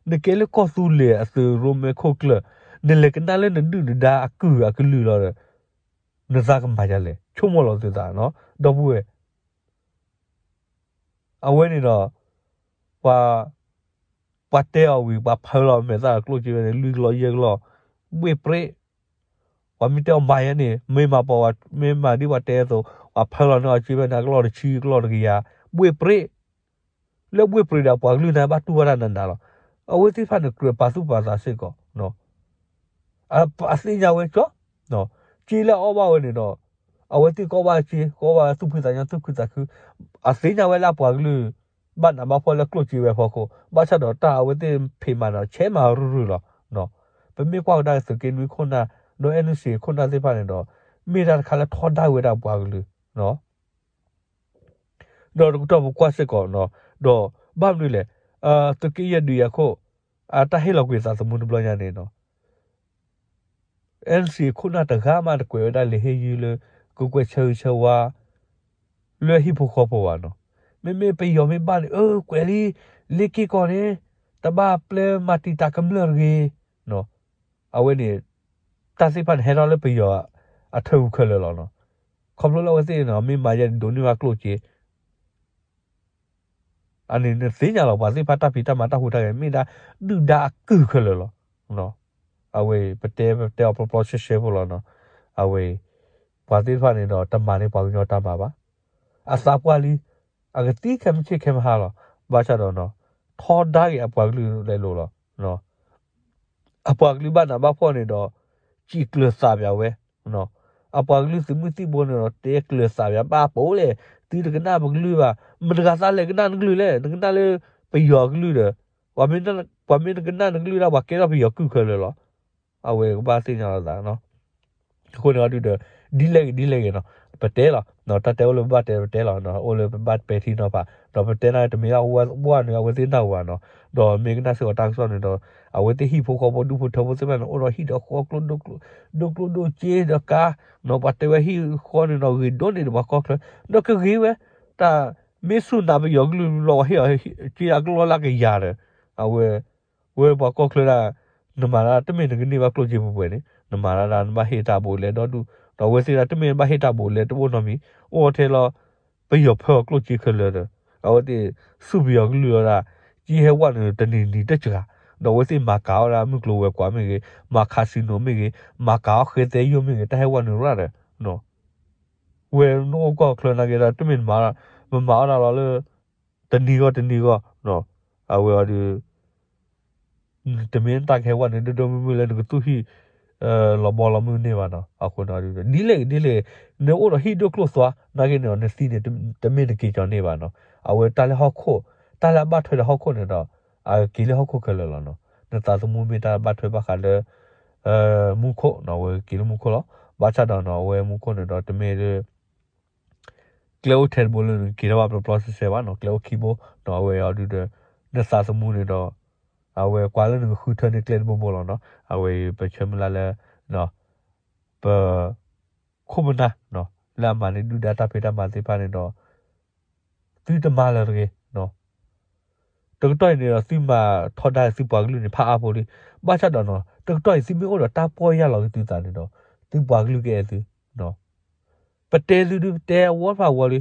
နကဲလၢကီၢ်သူလ့ၤအသုးရိမ့ခိၣ်ကျၢၢ်, နလဲၤကနၣ်လၢနဒုၣ်နဒါအကုၢ်အကလုၢ်လီၤဒီး နသးကမၤဒ်လဲၣ်, ဆိကမိၣ်လီၤသုသး, ဒီပုၢ်ဝဲၢ် အဝဲန့ၣ်ဒီး ပှၤ ပှၤတဲအီၤဝံၤ ပှၤဖၢလီၤမဲာ်သၣ်ကျိၣ်စ့ဝဲန့ၣ် လွံၢ်ကလီၢ်ယဲၢ်ကလီၢ်, ဘှ့ၣ်ပြ့း, ပှၤမ့ၢ်တဲအီၤမၤယဲန့ၣ် မ့ၢ်မၤပှၤ မ့ၢ်မၤဒ်ပှၤတဲအသိး ပှၤဖၢလီၤန့ၢ်အီၤစ့ဝဲန့ၣ် အကလီၢ်တဆံကလီၢ်တကယၤ, ဘှ့ၣ်ပြ့း, လၢဘှ့ၣ်ပြ့းဒီးပှၤကလုာ်န့ၣ် ဘၣ်တူၢ်ဝဲဒၣ်နးနးလီၤ. အဝဲသ့ၣ်တဖၣ်န့ၣ် ကြၢးပာ်သူၣ်ပာ်သးစ့ၢ်ကီး အသ့ၣ်ညါဝဲကၠီ, စ့လၢအအီၣ်ဘၣ်ဝဲန့ၣ်ဒီး အဝဲသ့ၣ်ကအီၣ်ဘၣ်စ့ ကအီၣ်ဘၣ်သူၣ်ဖှံသးညီသူၣ်ခုသးခု, အသ့ၣ်ညါဝဲလၢအပှၤကလုာ် ဘၣ်နးဘၣ်ဖှီၣ်လၢကျိၣ်စ့ဝဲအဖီခိၣ်, ဘၣ်ဆၣ်ဒီးတၢ်အဝဲသ့ၣ်ဖံးမၤန့ၣ် ဆဲးမၤရုၢ်ရုၢ်လီၤ. ပမ့ၢ်ကွၢ်ကဒါက့ၤသုးက့နွံခိၣ်နၢ် ဒီးအဲၣ်နုၣ်စံးခိၣ်နၢ်သ့ၣ်တဖၣ်န့ၣ်ဒီး မ့ၢ်တၢ်တခါလၢထီဒါဝဲဒၣ်ပှၤကလုာ် ဒီးတကတီၢ်ပကွၢ်စ့ၢ်ကီး ဒီးဘၣ်မနုၤလဲၣ်, သုးက့ယဲၢ်ဒုးယၤခိၣ် အတၢ်ဟ့ၣ်လီၤကွံာ်သးသမူတဘျီညါန့ၣ်နီၤ NC ခိၣ်နၢ်တဂၤမးတကွဲးဝဲဒၣ်လံာ်ဟ့ၣ်ယုၢ်လၢ ကကွဲးဆၢဂ့ၤဆၢဝါ လၢဟံၣ်ဖိဃီဖိဘၣ်နီၤ. မ့မ့ၢ်ပယီၤမ့ၢ်ဘၣ်န့ၣ် အၢ ကွဲးလံ, လ့ၢ်က့ၢ်ကီၢ်န့ၣ် တဘၣ်ပျဲမၤတံာ်တာ်ကမျၢၢ်တဂ့ၤ အဝဲန့ၣ် တၢ်သ့ၣ်တဖၣ်န့ၣ် ဟဲထီၣ်လၢပယီၤအထၢၣ်အူခဲလၢာ်လီၤနီၤ. ခီဖျိလၢအဝဲသ့ၣ်န့ၣ် မ့ၢ်မၤယဲဒိးန့ၢ်ဘၣ်ကျိၣ်စ့ အန့ၣ်နသ့ၣ်ညါလီၤ ပှၤသ့ၣ်တဖၣ်တၢ်ဖံးတၢ်မၤတၢ်ဟူးတၢ်ဂဲၤ မ့ၢ်ဒၣ်ဒုၣ်ဒါအကုၢ်ခဲလၢာ်လီၤ. အဝဲ ပတဲပတဲအီၤပျီပျီဆှဲဆှဲဖိလီၤနီၤ. အဝဲ ပှၤသ့ၣ်တဖၣ်န့ၣ်ဒီး တမၤန့ၢ်ပှၤကညီတၢ်မၤဘၣ်. အသးပှၢ်လံ, အကသံခဲမုၢ်ဆ့ၣ်ခဲမုၢ်ဟါလီၤ. ဘၣ်ဆၣ်ဒီးနီၤ ထီဒါက့ၤအပှၤကလုာ်လဲၤလိၤလီၤ. အပှၤကလုာ်ဘၣ်နးဘၣ်ဖှီၣ်န့ၣ်ဒီး စံးကျၢၤသးပၠးဝဲ, အပှၤကလုာ်သုးမုၢ်သံၣ်ဘိန့ၣ်ဒီး တဲကျၢၤသးပၠး ဘၣ်ပိာ်လဲၣ်, သုတကနၣ်ပကလုာ်ဘၣ်, မတဂၤသးလဲၤကနၣ်နကလုာ်လဲၣ်, နကနၣ်လၢပယီၤကလုာ်ဒီး ပှၤမ့ၢ်နကနၣ်နကလုာ်ဒၣ် ပှၤကဲထီၣ်ပယီၤကုၢ်ခဲလၢာ်လီၤ. အဝဲကဘၣ်သ့ၣ်ညါလီၤသး အဃိန့ၣ်အီၤဒုဒီး ဒ်လဲၣ်ဂ့ၤဒ်လဲၣ်ဂ့ၤနီၤ ပတဲလီၤ, တၢ်တဲအိၣ်လၢပဘၣ်တဲပတဲလီၤ, အိၣ်လၢပဘၣ်ပဲာ်ထံနီၤဖး, ဒီးပတဲန့ၣ်တမ့ၢ်လၢဝဲန့ၣ် အဝဲသ့ၣ်နၢ်ဟူဘၣ်နီၤ, ဒီးမ့ၢ်ကနၣ်စ့ၢ်ကီးတၢ်ကစီၣ်န့ၣ်ဒီး အဝဲသ့ၣ်ဟံၣ်ဖိဃီဖိဒူၣ်ဖိထၢဖိသ့ၣ်တဖၣ်န့ၣ် အိၣ်ဒီးဟံၣ်ဒီးဃီ ဒိၣ်ကျိၣ်ဒိၣ်စ့ဒီးကါ, ပှၤတဲဝဲဟံၣ်ဃီန့ၣ်ဒီးဂ့ၤဒိၣ်န့ၢ်ဒီးပှၤကီၢ်ချၢ, ဒီးကဂ့ၤဝဲ, တၢ်မ့ၢ်ဆူၣ်နးပယီၤကလုာ်လီၤ ပှၤဟ့ၣ်အီၤစ့အကလီၢ်လၢကယၤဒီး, အဝဲ ဝဲပှၤကီၢ်ချၢဒၣ် နမၤဒၣ်တမ့ၢ်နကန့ၢ်ဘၣ်ကျိၣ်စ့ပှဲၤပှဲၤန့ၣ် နမၤဒၣ်ဒၣ်နဘၣ်ဟ့ၣ်တၢ်ဘူးလဲၤဒီဒူၣ်, ဒီးအဝဲသ့ၣ်ဒၣ်တမ့ၢ်ဘၣ်ဟ့ၣ်တၢ်ဘူးလဲၤတအိၣ်နီတမံၤ, အိၣ်ထဲလီၤ ပယီၤဖၢအီၤကျိၣ်စ့ခဲလၢာ်ဒီး အဝဲသ့ၣ်ဆူၣ်ပယီၤကလုာ်လီၤဒၣ်, ကဟဲဝဲနုာ်တနံၤနံၤတစှၤ, ဒီးအဝဲသ့ၣ်မၤကၤအီၣ်ဒၣ်မုၢ်ကျိၤဝဲၤကွာ်မ့ၢ်ဂ့ၤ, မၤ casino မ့ၢ်ဂ့ၤ, မၤကၤအီၣ်ဃဲသဲယိာ်မ့ၢ်ဂ့ၤ, တၢ်ဟဲဝဲနုာ်ရၣ်ဒီး ဝဲနအိၣ်ကီၢ်ချၢနာ်က့ဒီး တမ့ၢ်နမၤ, မၤအီၣ်ဒၣ်လီၤလၢ တနံၤဂီၢ်တနံၤဂီၢ်, အဝဲအီၤဒုး တမ့ၢ်တၢ်ကဟဲဝဲန့ၣ် ဒိၣ်ဒိၣ်မုၢ်မုၢ်လၢနကသူၣ်ဟံၣ် လီၤဘီလီၤမုၢ်န့ၢ်ဘၣ်နီၤ, အဃိန့ၣ် ဒ်လဲၣ်ဂ့ၤဒ်လဲၣ်ဂ့ၤ, နအိၣ်ဒီးဟံၣ်ဒိၣ်ကျိၣ်သွါ နာ်က့န့ၣ်ဒီး နသံန့ၣ် တမ့ၢ်နက့ၤကီၤန့ၢ်ဘၣ်နီၤ, အဝဲတၢ်လၢဟီၣ်ခိၣ်, တၢ်လၢအဘၣ်ထွဲဒီးဟီၣ်ခိၣ်န့ၣ်ဒီး အက့ၤလၢဟီၣ်ခိၣ်ခဲလၢာ်လီၤနီၤ, နသးသမူမ့ၢ်တၢ်ဘၣ်ထွဲဘၣ်ဃးလၢ မူခိၣ်နီၤ, အဝဲက့ၤလၢမူခိၣ်လီၤ, ဘၣ်ဆၣ်ဒီးနီၤ အဝဲမူခိၣ်န့ၣ်ဒီး တမ့ၢ်လၢ ကျဲအိၣ်ထဲတဘိလၢနက့ၤထီၣ်ဘၣ်ပျီပျီဆှဲဆှဲဘၣ်နီၤ, ကျဲအိၣ်ခံဘိနီၤ, အဝဲအီၤဒုဒီး နသးသမူန့ၣ်ဒီး အဝဲကွၢ်လၢနကဃုထၢန့ၢ်ကျဲတဘိဘိလီၤနီၤ, အဝဲပဆၢမုၢ်လၢ်လၢ ပ ခိၣ်ပနၢ် လၢအမၤန့ၢ်ဒုၣ်ဒါတၢ်ဖံးတၢ်မၤသ့ၣ်တဖၣ်န့ၣ်ဒီး သုတမၤလၢၤတဂ့ၤ တကတီၢ်အံၤန့ၣ်ဒီး သုမၤထီဒါသုပှၤကလုာ်န့ၣ် ဖးအါဖိလံ, ဘၣ်ဆၣ်ဒီးနီၤ တကတီၢ်အံၤ သုမ့ၢ်အိၣ်ဒီးတၢ်ပီၢ်ယၢ်လီၤက့ၤသုသးန့ၣ်ဒီး သုပှၤကလုာ်ကအဲၣ်သု, ပတဲသုဒု ပတဲအဝီတဖၣ်အဝီလံ,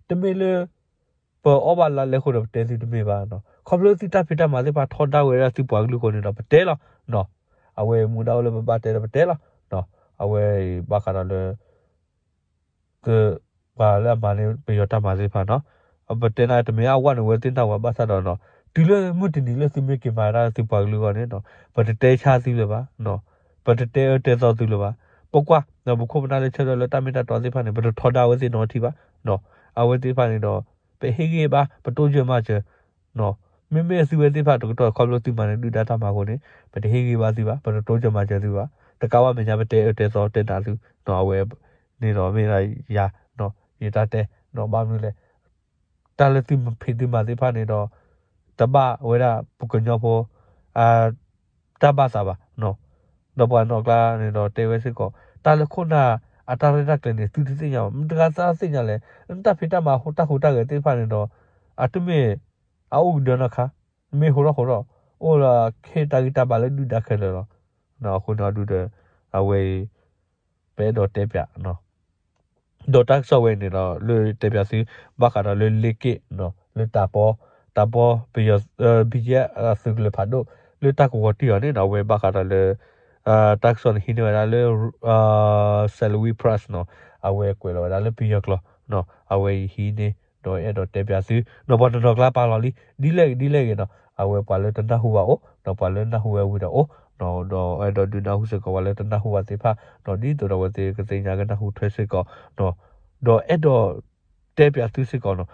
တမ့ၢ်လၢ ပအီၣ်ဘၣ်လါလဲအဃိဒီး ပတဲသုတမ့ၢ်ဘၣ်, ခီဖျိသုတၢ်ဖံးတၢ်မၤသ့ၣ်တဖၣ်ထီဒါဝဲဒၣ်သုပှၤကလုာ်အဃိန့ၣ်ဒီး ပတဲလီၤ, အဝဲမူဒါအိၣ်လၢပဘၣ်တဲဒီးပတဲလီၤ, အဝဲအံၤဘၣ်ဃးဒီးလၢ က ပှၤလၢအမၤန့ၢ်ပယီၤတၢ်မၤသ့ၣ်တဖၣ်နီၤ, ပတဲန့ၣ်တမ့ၢ်အဝဲန့ၣ် အဝဲသ့ၣ်နၢ်ဟူဘၣ်ဆၣ်ဒီးနီၤ, တုၤလၢမုၢ်တနံၤလၢသုမ့ၢ်က့ၤမၤဒၣ်သုပှၤကလုာ်အဂီၢ်န့ၣ်နီၤ, ပတတဲဆါသုလၢၤဘၣ်, ပတတဲအၢတဲသီသုလၢၤဘၣ်, ပကွၢ် ပခိၣ်ပနၢ်လၢဆၢထၢၣ်လၢတၢ်မ့ၢ်တၢ်တီသ့ၣ်တဖၣ်န့ၣ် ပတထီဒါအဝဲသ့ၣ်နီတထံၣ်ဘၣ်, အဝဲသ့ၣ်တဖၣ်န့ၣ်ဒီး ပဟ့ၣ်ဂံၢ်ဘါ ပတိစၢၤမၤစၢၤ မ့မ့ၢ်သုဝဲသ့ၣ်တဖၣ်တကတီၢ်ခီဖျိသုမၤန့ၢ်ဒုၣ်ဒါတၢ်မၤအဃိန့ၣ် ပတဟ့ၣ်ဂံၢ်ဘါသုဘၣ်, ပတတိစၢၤမၤစၢၤသုဘၣ်, တကးဘၣ်မဲာ်ညါပတဲအၢတဲသီတဲနးသု, အဝဲန့ၣ်ဒီးမ့ၢ်ဒၣ်ယၤ ယတၢ်တဲ, ဘၣ်မနုၤလဲၣ်, တၢ်လၢသုမၤဖံးသုမၤသ့ၣ်တဖၣ်န့ၣ်ဒီး တဘၣ်ဝဲဒၣ်ပကညီဖိ တၢ်ဘၣ်သးဘၣ်, ဒီးပှၤနီၢ်ကျါန့ၣ်ဒီးတဲဝဲစ့ၢ်ကီး တၢ်လၢခိၣ်နၢ်အတၢ်ရဲၣ်တၢ်ကျဲၤန့ၣ် သုတသ့ၣ်ညါဘၣ်, မတၤဂၤသ့ၣ်ညါလဲၣ်, တၢ်ဖံးတၢ်မၤတၢ်ဟူးတၢ်ဂဲၤသ့ၣ်တဖၣ်န့ၣ်ဒီး အတမ့ၢ် အအိၣ်ကဒၢနီၢ်ခါ, မ့ၢ်ဟူးထီၣ်ဟူးထီၣ်, အိၣ်ဒီးခ့တၢ်ဂံၢ်တၢ်ဘါလၢဒုၣ်ဒါခဲလၢာ်လီၤ, အဃိန့ၣ်အီၤဒုဒီး အဝဲအံၤ ပအဲၣ်ဒိးတဲပၠး ဒီးတၢ်ကစီၣ်ဝဲန့ၣ်ဒီး လၢတဲပၠးသု ဘၣ်ဃးဒီးလၢလ့က့ၣ် လၢတၢ်ပီ, တၢ်ပီပယီၤ ဘံယဲၢ် သုးကလၢၤဖးဒိၣ် လၢတၢ်ကဝီၤတံၢ်အီၤန့ၣ်ဒီး အဝဲဘၣ်ဃးဒီးလၢ တၢ်ကစီၣ်န့ၣ်ဟံးန့ၢ်ဝဲဒၣ်လၢ Salween Press နီၤ, အဝဲကွဲးလီၤဝဲဒၣ်လၢပယီၤကျိာ်, အဝဲအံၤဟံးန့ၢ် ဒီးအဲၣ်ဒိးတဲပၠးသု ဒီးပှၤတနီၤကျါပာ်လီၤလံ ဒ်လဲၣ်ဂ့ၤဒ်လဲၣ်ဂ့ၤနီၤ, အဝဲပှၤလၢတနၢ်ဟူဘၣ်အိၣ် ဒီးပှၤလၢနၢ်ဟူဝဲဝံၤဒီးအိၣ် ဒီးအဲၣ်ဒိးဒုးနၢ်ဟူစ့ၢ်ကီးပှၤလၢတနၢ်ဟူဘၣ်သ့ၣ်တဖၣ်, ဒီးဒ်သိးဒီးအဝဲသ့ၣ်ကသ့ၣ်ညါကနၢ်ဟူထွဲစ့ၢ်ကီး, ဒီးအဲၣ်ဒိးတဲပၠးသုစ့ၢ်ကီးနီၤ,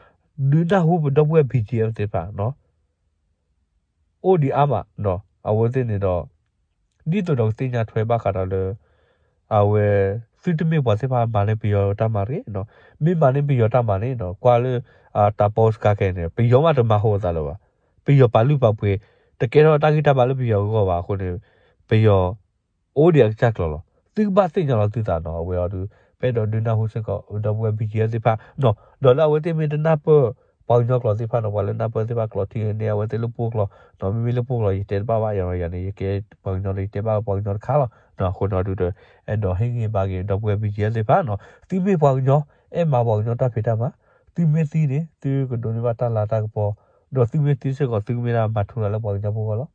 ဒုးနၢ်ဟူပဒီပုၢ်ဝဲၢ် ဘံကၠ့ၣ်အၣ် သ့ၣ်တဖၣ် အိၣ်ဒံးအါမး, အဝဲသ့ၣ်န့ၣ်ဒီး ဒ်သိးဒီးကသ့ၣ်ညါထွဲဘၣ်ဃးဒီးလၢ အဝဲ သုတမ့ၢ်ပှၤသ့ၣ်တဖၣ်မၤန့ၢ်ပယီၤတၢ်မၤတဂ့ၤ, မ့ၢ်မၤန့ၢ်ပယီၤတၢ်မၤန့ၣ် ကွၢ်လၢ တၢ်ပီစခါခဲန့ၣ် ပယီၤမးတမၤဟိအသးလၢၤဘၣ်, ပယီၤပာ်လုၢ်ပာ်ပှ့ၤ တကဲထီၣ်တၢ်ဂံၢ်တၢ်ဘါလၢပယီၤအဂီၢ်ဘၣ်အဃိန့ၣ် ပယီၤ အိၣ်ဒံးအကစၢ်ကျိၤလီၤ. သုကဘၣ်သ့ၣ်ညါလီၤသုသးနီၤ, အဝဲအီၤဒုး ပအဲၣ်ဒိးဒုးနၢ်ဟူစ့ၢ်ကီး ဒီပုၢ်ဝဲၢ် B G F သ့ၣ်တဖၣ်နီၤ, ဒီးလၢအဝဲသ့ၣ်မ့ၢ်တနၢ်ပၢၢ် ပှၤကညီကျိာ်သ့ၣ်တဖၣ်နီၤ, ပှၤလၢနၢ်ပၢၢ်သ့ၣ်တဖၣ်ကျိာ်ထံန့ၣ် အဝဲသ့ၣ်လၢပှိၢ်ကျိာ်နီၤ, မ့မ့ၢ်လၢပှိၢ်ကျိာ် ယတဲတဘၣ်ဘၣ်, ယၤန့ၣ် ယကဲပှၤကညီဒီး ယတဲဘၣ်ပှၤကညီတခါလီၤ. အဃိန့ၣ်အီၤဒုး အဲၣ်ဒိးဟ့ၣ်ဂံၢ်ဘါက့ၤ ဒီပုၢ်ဝဲၢ် B G F သ့ၣ်တဖၣ်နီၤ, သုမ့ၢ်ပှၤကညီ အဲၣ်မၤပှၤကညီတၢ်ဖံးတၢ်မၤ, သုမ့ၢ်သံန့ၣ် သုကဒိးန့ၢ်ဘၣ်တၢ်လၤတၢ်ကပီၤ, ဒီးသုမ့ၢ်သံစ့ၢ်ကီး သုကမ့ၢ်ဒၣ်မၤထူရၤလၢပှၤကညီဖိအဂီၢ်လီၤ.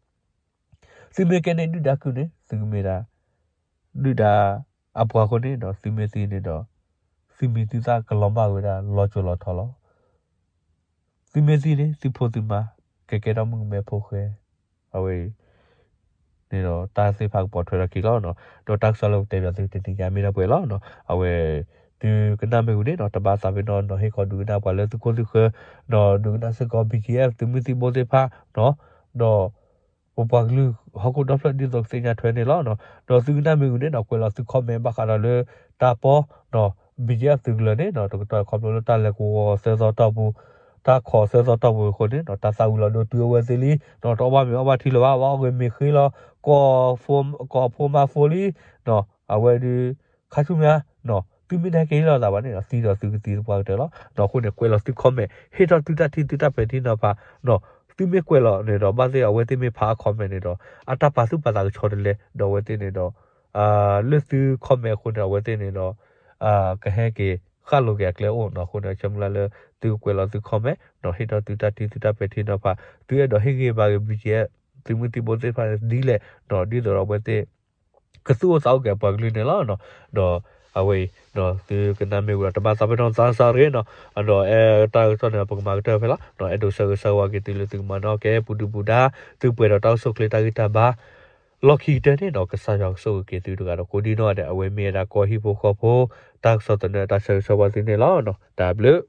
သုမ့ၢ်ကဲန့ၢ်ဒုၣ်ဒါကုၢ်န့ၣ် သုကမ့ၢ်ဒၣ် ဒုၣ်ဒါအပှၤအဃိန့ၣ်ဒီး သုမ့ၢ်သံန့ၣ်ဒီး သုမံၤသုသၣ်ကလီၤမၢ်ဝဲဒၣ်လီၤစိၤလီၤထီလီၤ. သုမ့ၢ်သံန့ၣ် သုဖိသုမါ ကကဲထီၣ်မုၣ်ကမဲဖိဃဲ, အဝဲ န့ၣ်ဒီးတၢ်သ့ၣ်တဖၣ်ကပိာ်ထွဲထီၣ်အခံလီၤ. ဒီးတၢ်ကစီၣ်လၢပတဲပၠးသုတနံၤညါမ့ၢ်ဒၣ်ပှဲၤလီၤ. အဝဲ သုကနၣ်မ့ၢ်ဝံၤန့ၣ်ဒီး တဘၣ်သးပ့ၤနီၣ်နီၤ ဟ့ၣ်ခီဒုးကနၣ်ပှၤလၢသုခိၣ်သုဃၢၤ, ဒီးဒုးကနၣ်စ့ၢ်ကီး B G F သုးမုၢ်သံၣ်ဘိသ့ၣ်တဖၣ်, ဒီး ပပှၤကလုာ်ဟီၣ်ခိၣ်ဒီဖျၢၣ်ဒ်သိးကသ့ၣ်ညါထွဲန့ၣ်လီၤ. ဒီးသုကနၣ်မ့ၢ်ဝံၤန့ၣ်ဒီး ကွဲးလီၤသု comment ဘၣ်ဃးဒီးလၢတၢ်ပီ ဒီး B G F သုးကလၢၤန့ၣ်ဒီး တကတီၢ်ခီဖျိလၢတၢ်လဲၤကဝီၤသၢသီတီၢ်ပူၤ, တၢ်ခိးသၢသီတီၢ်ပူၤအဃိန့ၣ်ဒီး တၢ်သၣ်ဝံၤလီၤဒိတုၤအဝဲသ့ၣ်လံ, ဒီးတအီၣ်ဘၣ်မ့ၤအီၣ်ဘၣ်ထံလၢၤဘၣ်, ဘၣ်အီၣ်ဂ့ၤမ့ၤဃ့လီၤ, ကိး ကိးဖိမါဖိလံ, အဝဲဒုး ခါဆူညါ သုမ့ၢ်တဟဲက့ၤဟ့ၣ်လီၤသးဘၣ်န့ၣ်ဒီး သံဒီးသုကသံသပှၢ်ကတၢၢ်လီၤ. အဃိန့ၣ် ကွဲးလီၤသု comment ဟ့ၣ်ထီၣ်သုတၢ်ထံၣ်သုတၢ်ပဲာ်ထံနီၤဖး, သုမ့ၢ်ကွဲးလီၤန့ၣ်ဒီး ဘၣ်သ့ၣ်အဝဲသ့ၣ်မ့ၢ်ဖးအ comment န့ၣ်ဒီး အတၢ်ပာ်သူၣ်ပာ်သးကဆီတလဲ ဒီးအဝဲသ့ၣ်န့ၣ်ဒီး လၢသု comment အဃိန့ၣ် အဝဲသ့ၣ်န့ၣ်ဒီး ကဟဲက့ၤဃၣ်လိၤက့ၤအကျဲအိၣ်နီၤ. အဃိန့ၣ် ဆၢမုၢ်လၢ်လၢသုကကွဲးလီၤသု comment ဒီးဟ့ၣ်ထီၣ်သုတၢ်ထံၣ်သုတၢ်ပဲာ်ထံနီၤဖး, သုအဲၣ်ဒိးဟ့ၣ်ဂံၢ်ဘါက့ၤ B G F သုးမုၢ်သံၣ်ဘိသ့ၣ်တဖၣ်ဒ်လဲၣ်ဒီး ဒ်သိးဒီးအဝဲသ့ၣ် ကသူၣ်အိၣ်သးအိၣ်က့ၤအပှၤကလုာ်န့ၣ်လီၤ. ဒီးအဝဲအံၤ သုကနၣ်မ့ၢ်ဝံၤဒီး တဘၣ်သးပ့ၤနီၣ်သးစၢ်တဂ့ၤနီၤ. ဒီးအဲၣ်တၢ်ကစီၣ်န့ၣ် ပကမၤကတၢၢ်ဖဲလီၤ. အဲၣ်ဒိးဆၢဂ့ၤဆၢဝါက့ၤသုလၢသုကမၤနီၣ်ကဲ ပူၤဒုၣ်ပူၤဒါ သုပှဲၤဒီးတၢ်အိၣ်ဆူၣ်အိၣ်ချ့တၢ်ဂံၢ်တၢ်ဘါ လီၢ်ခံကတၢၢ်န့ၣ်ဒီး ကစၢ်ယွၤကဆိၣ်ဂ့ၤက့ၤသုတဂၤဒီးကိးဒံနီၢ်ဂၤဒဲး အဝဲမ့ၢ်ဝဲဒၣ်ကီၢ်ဟံၣ်ဖိဃီဖိ တၢ်ကစီၣ်သနၢၣ်တၢ်ဆၢဂ့ၤဆၢဝါသုန့ၣ်လီၤ. တၢ်ဘျုး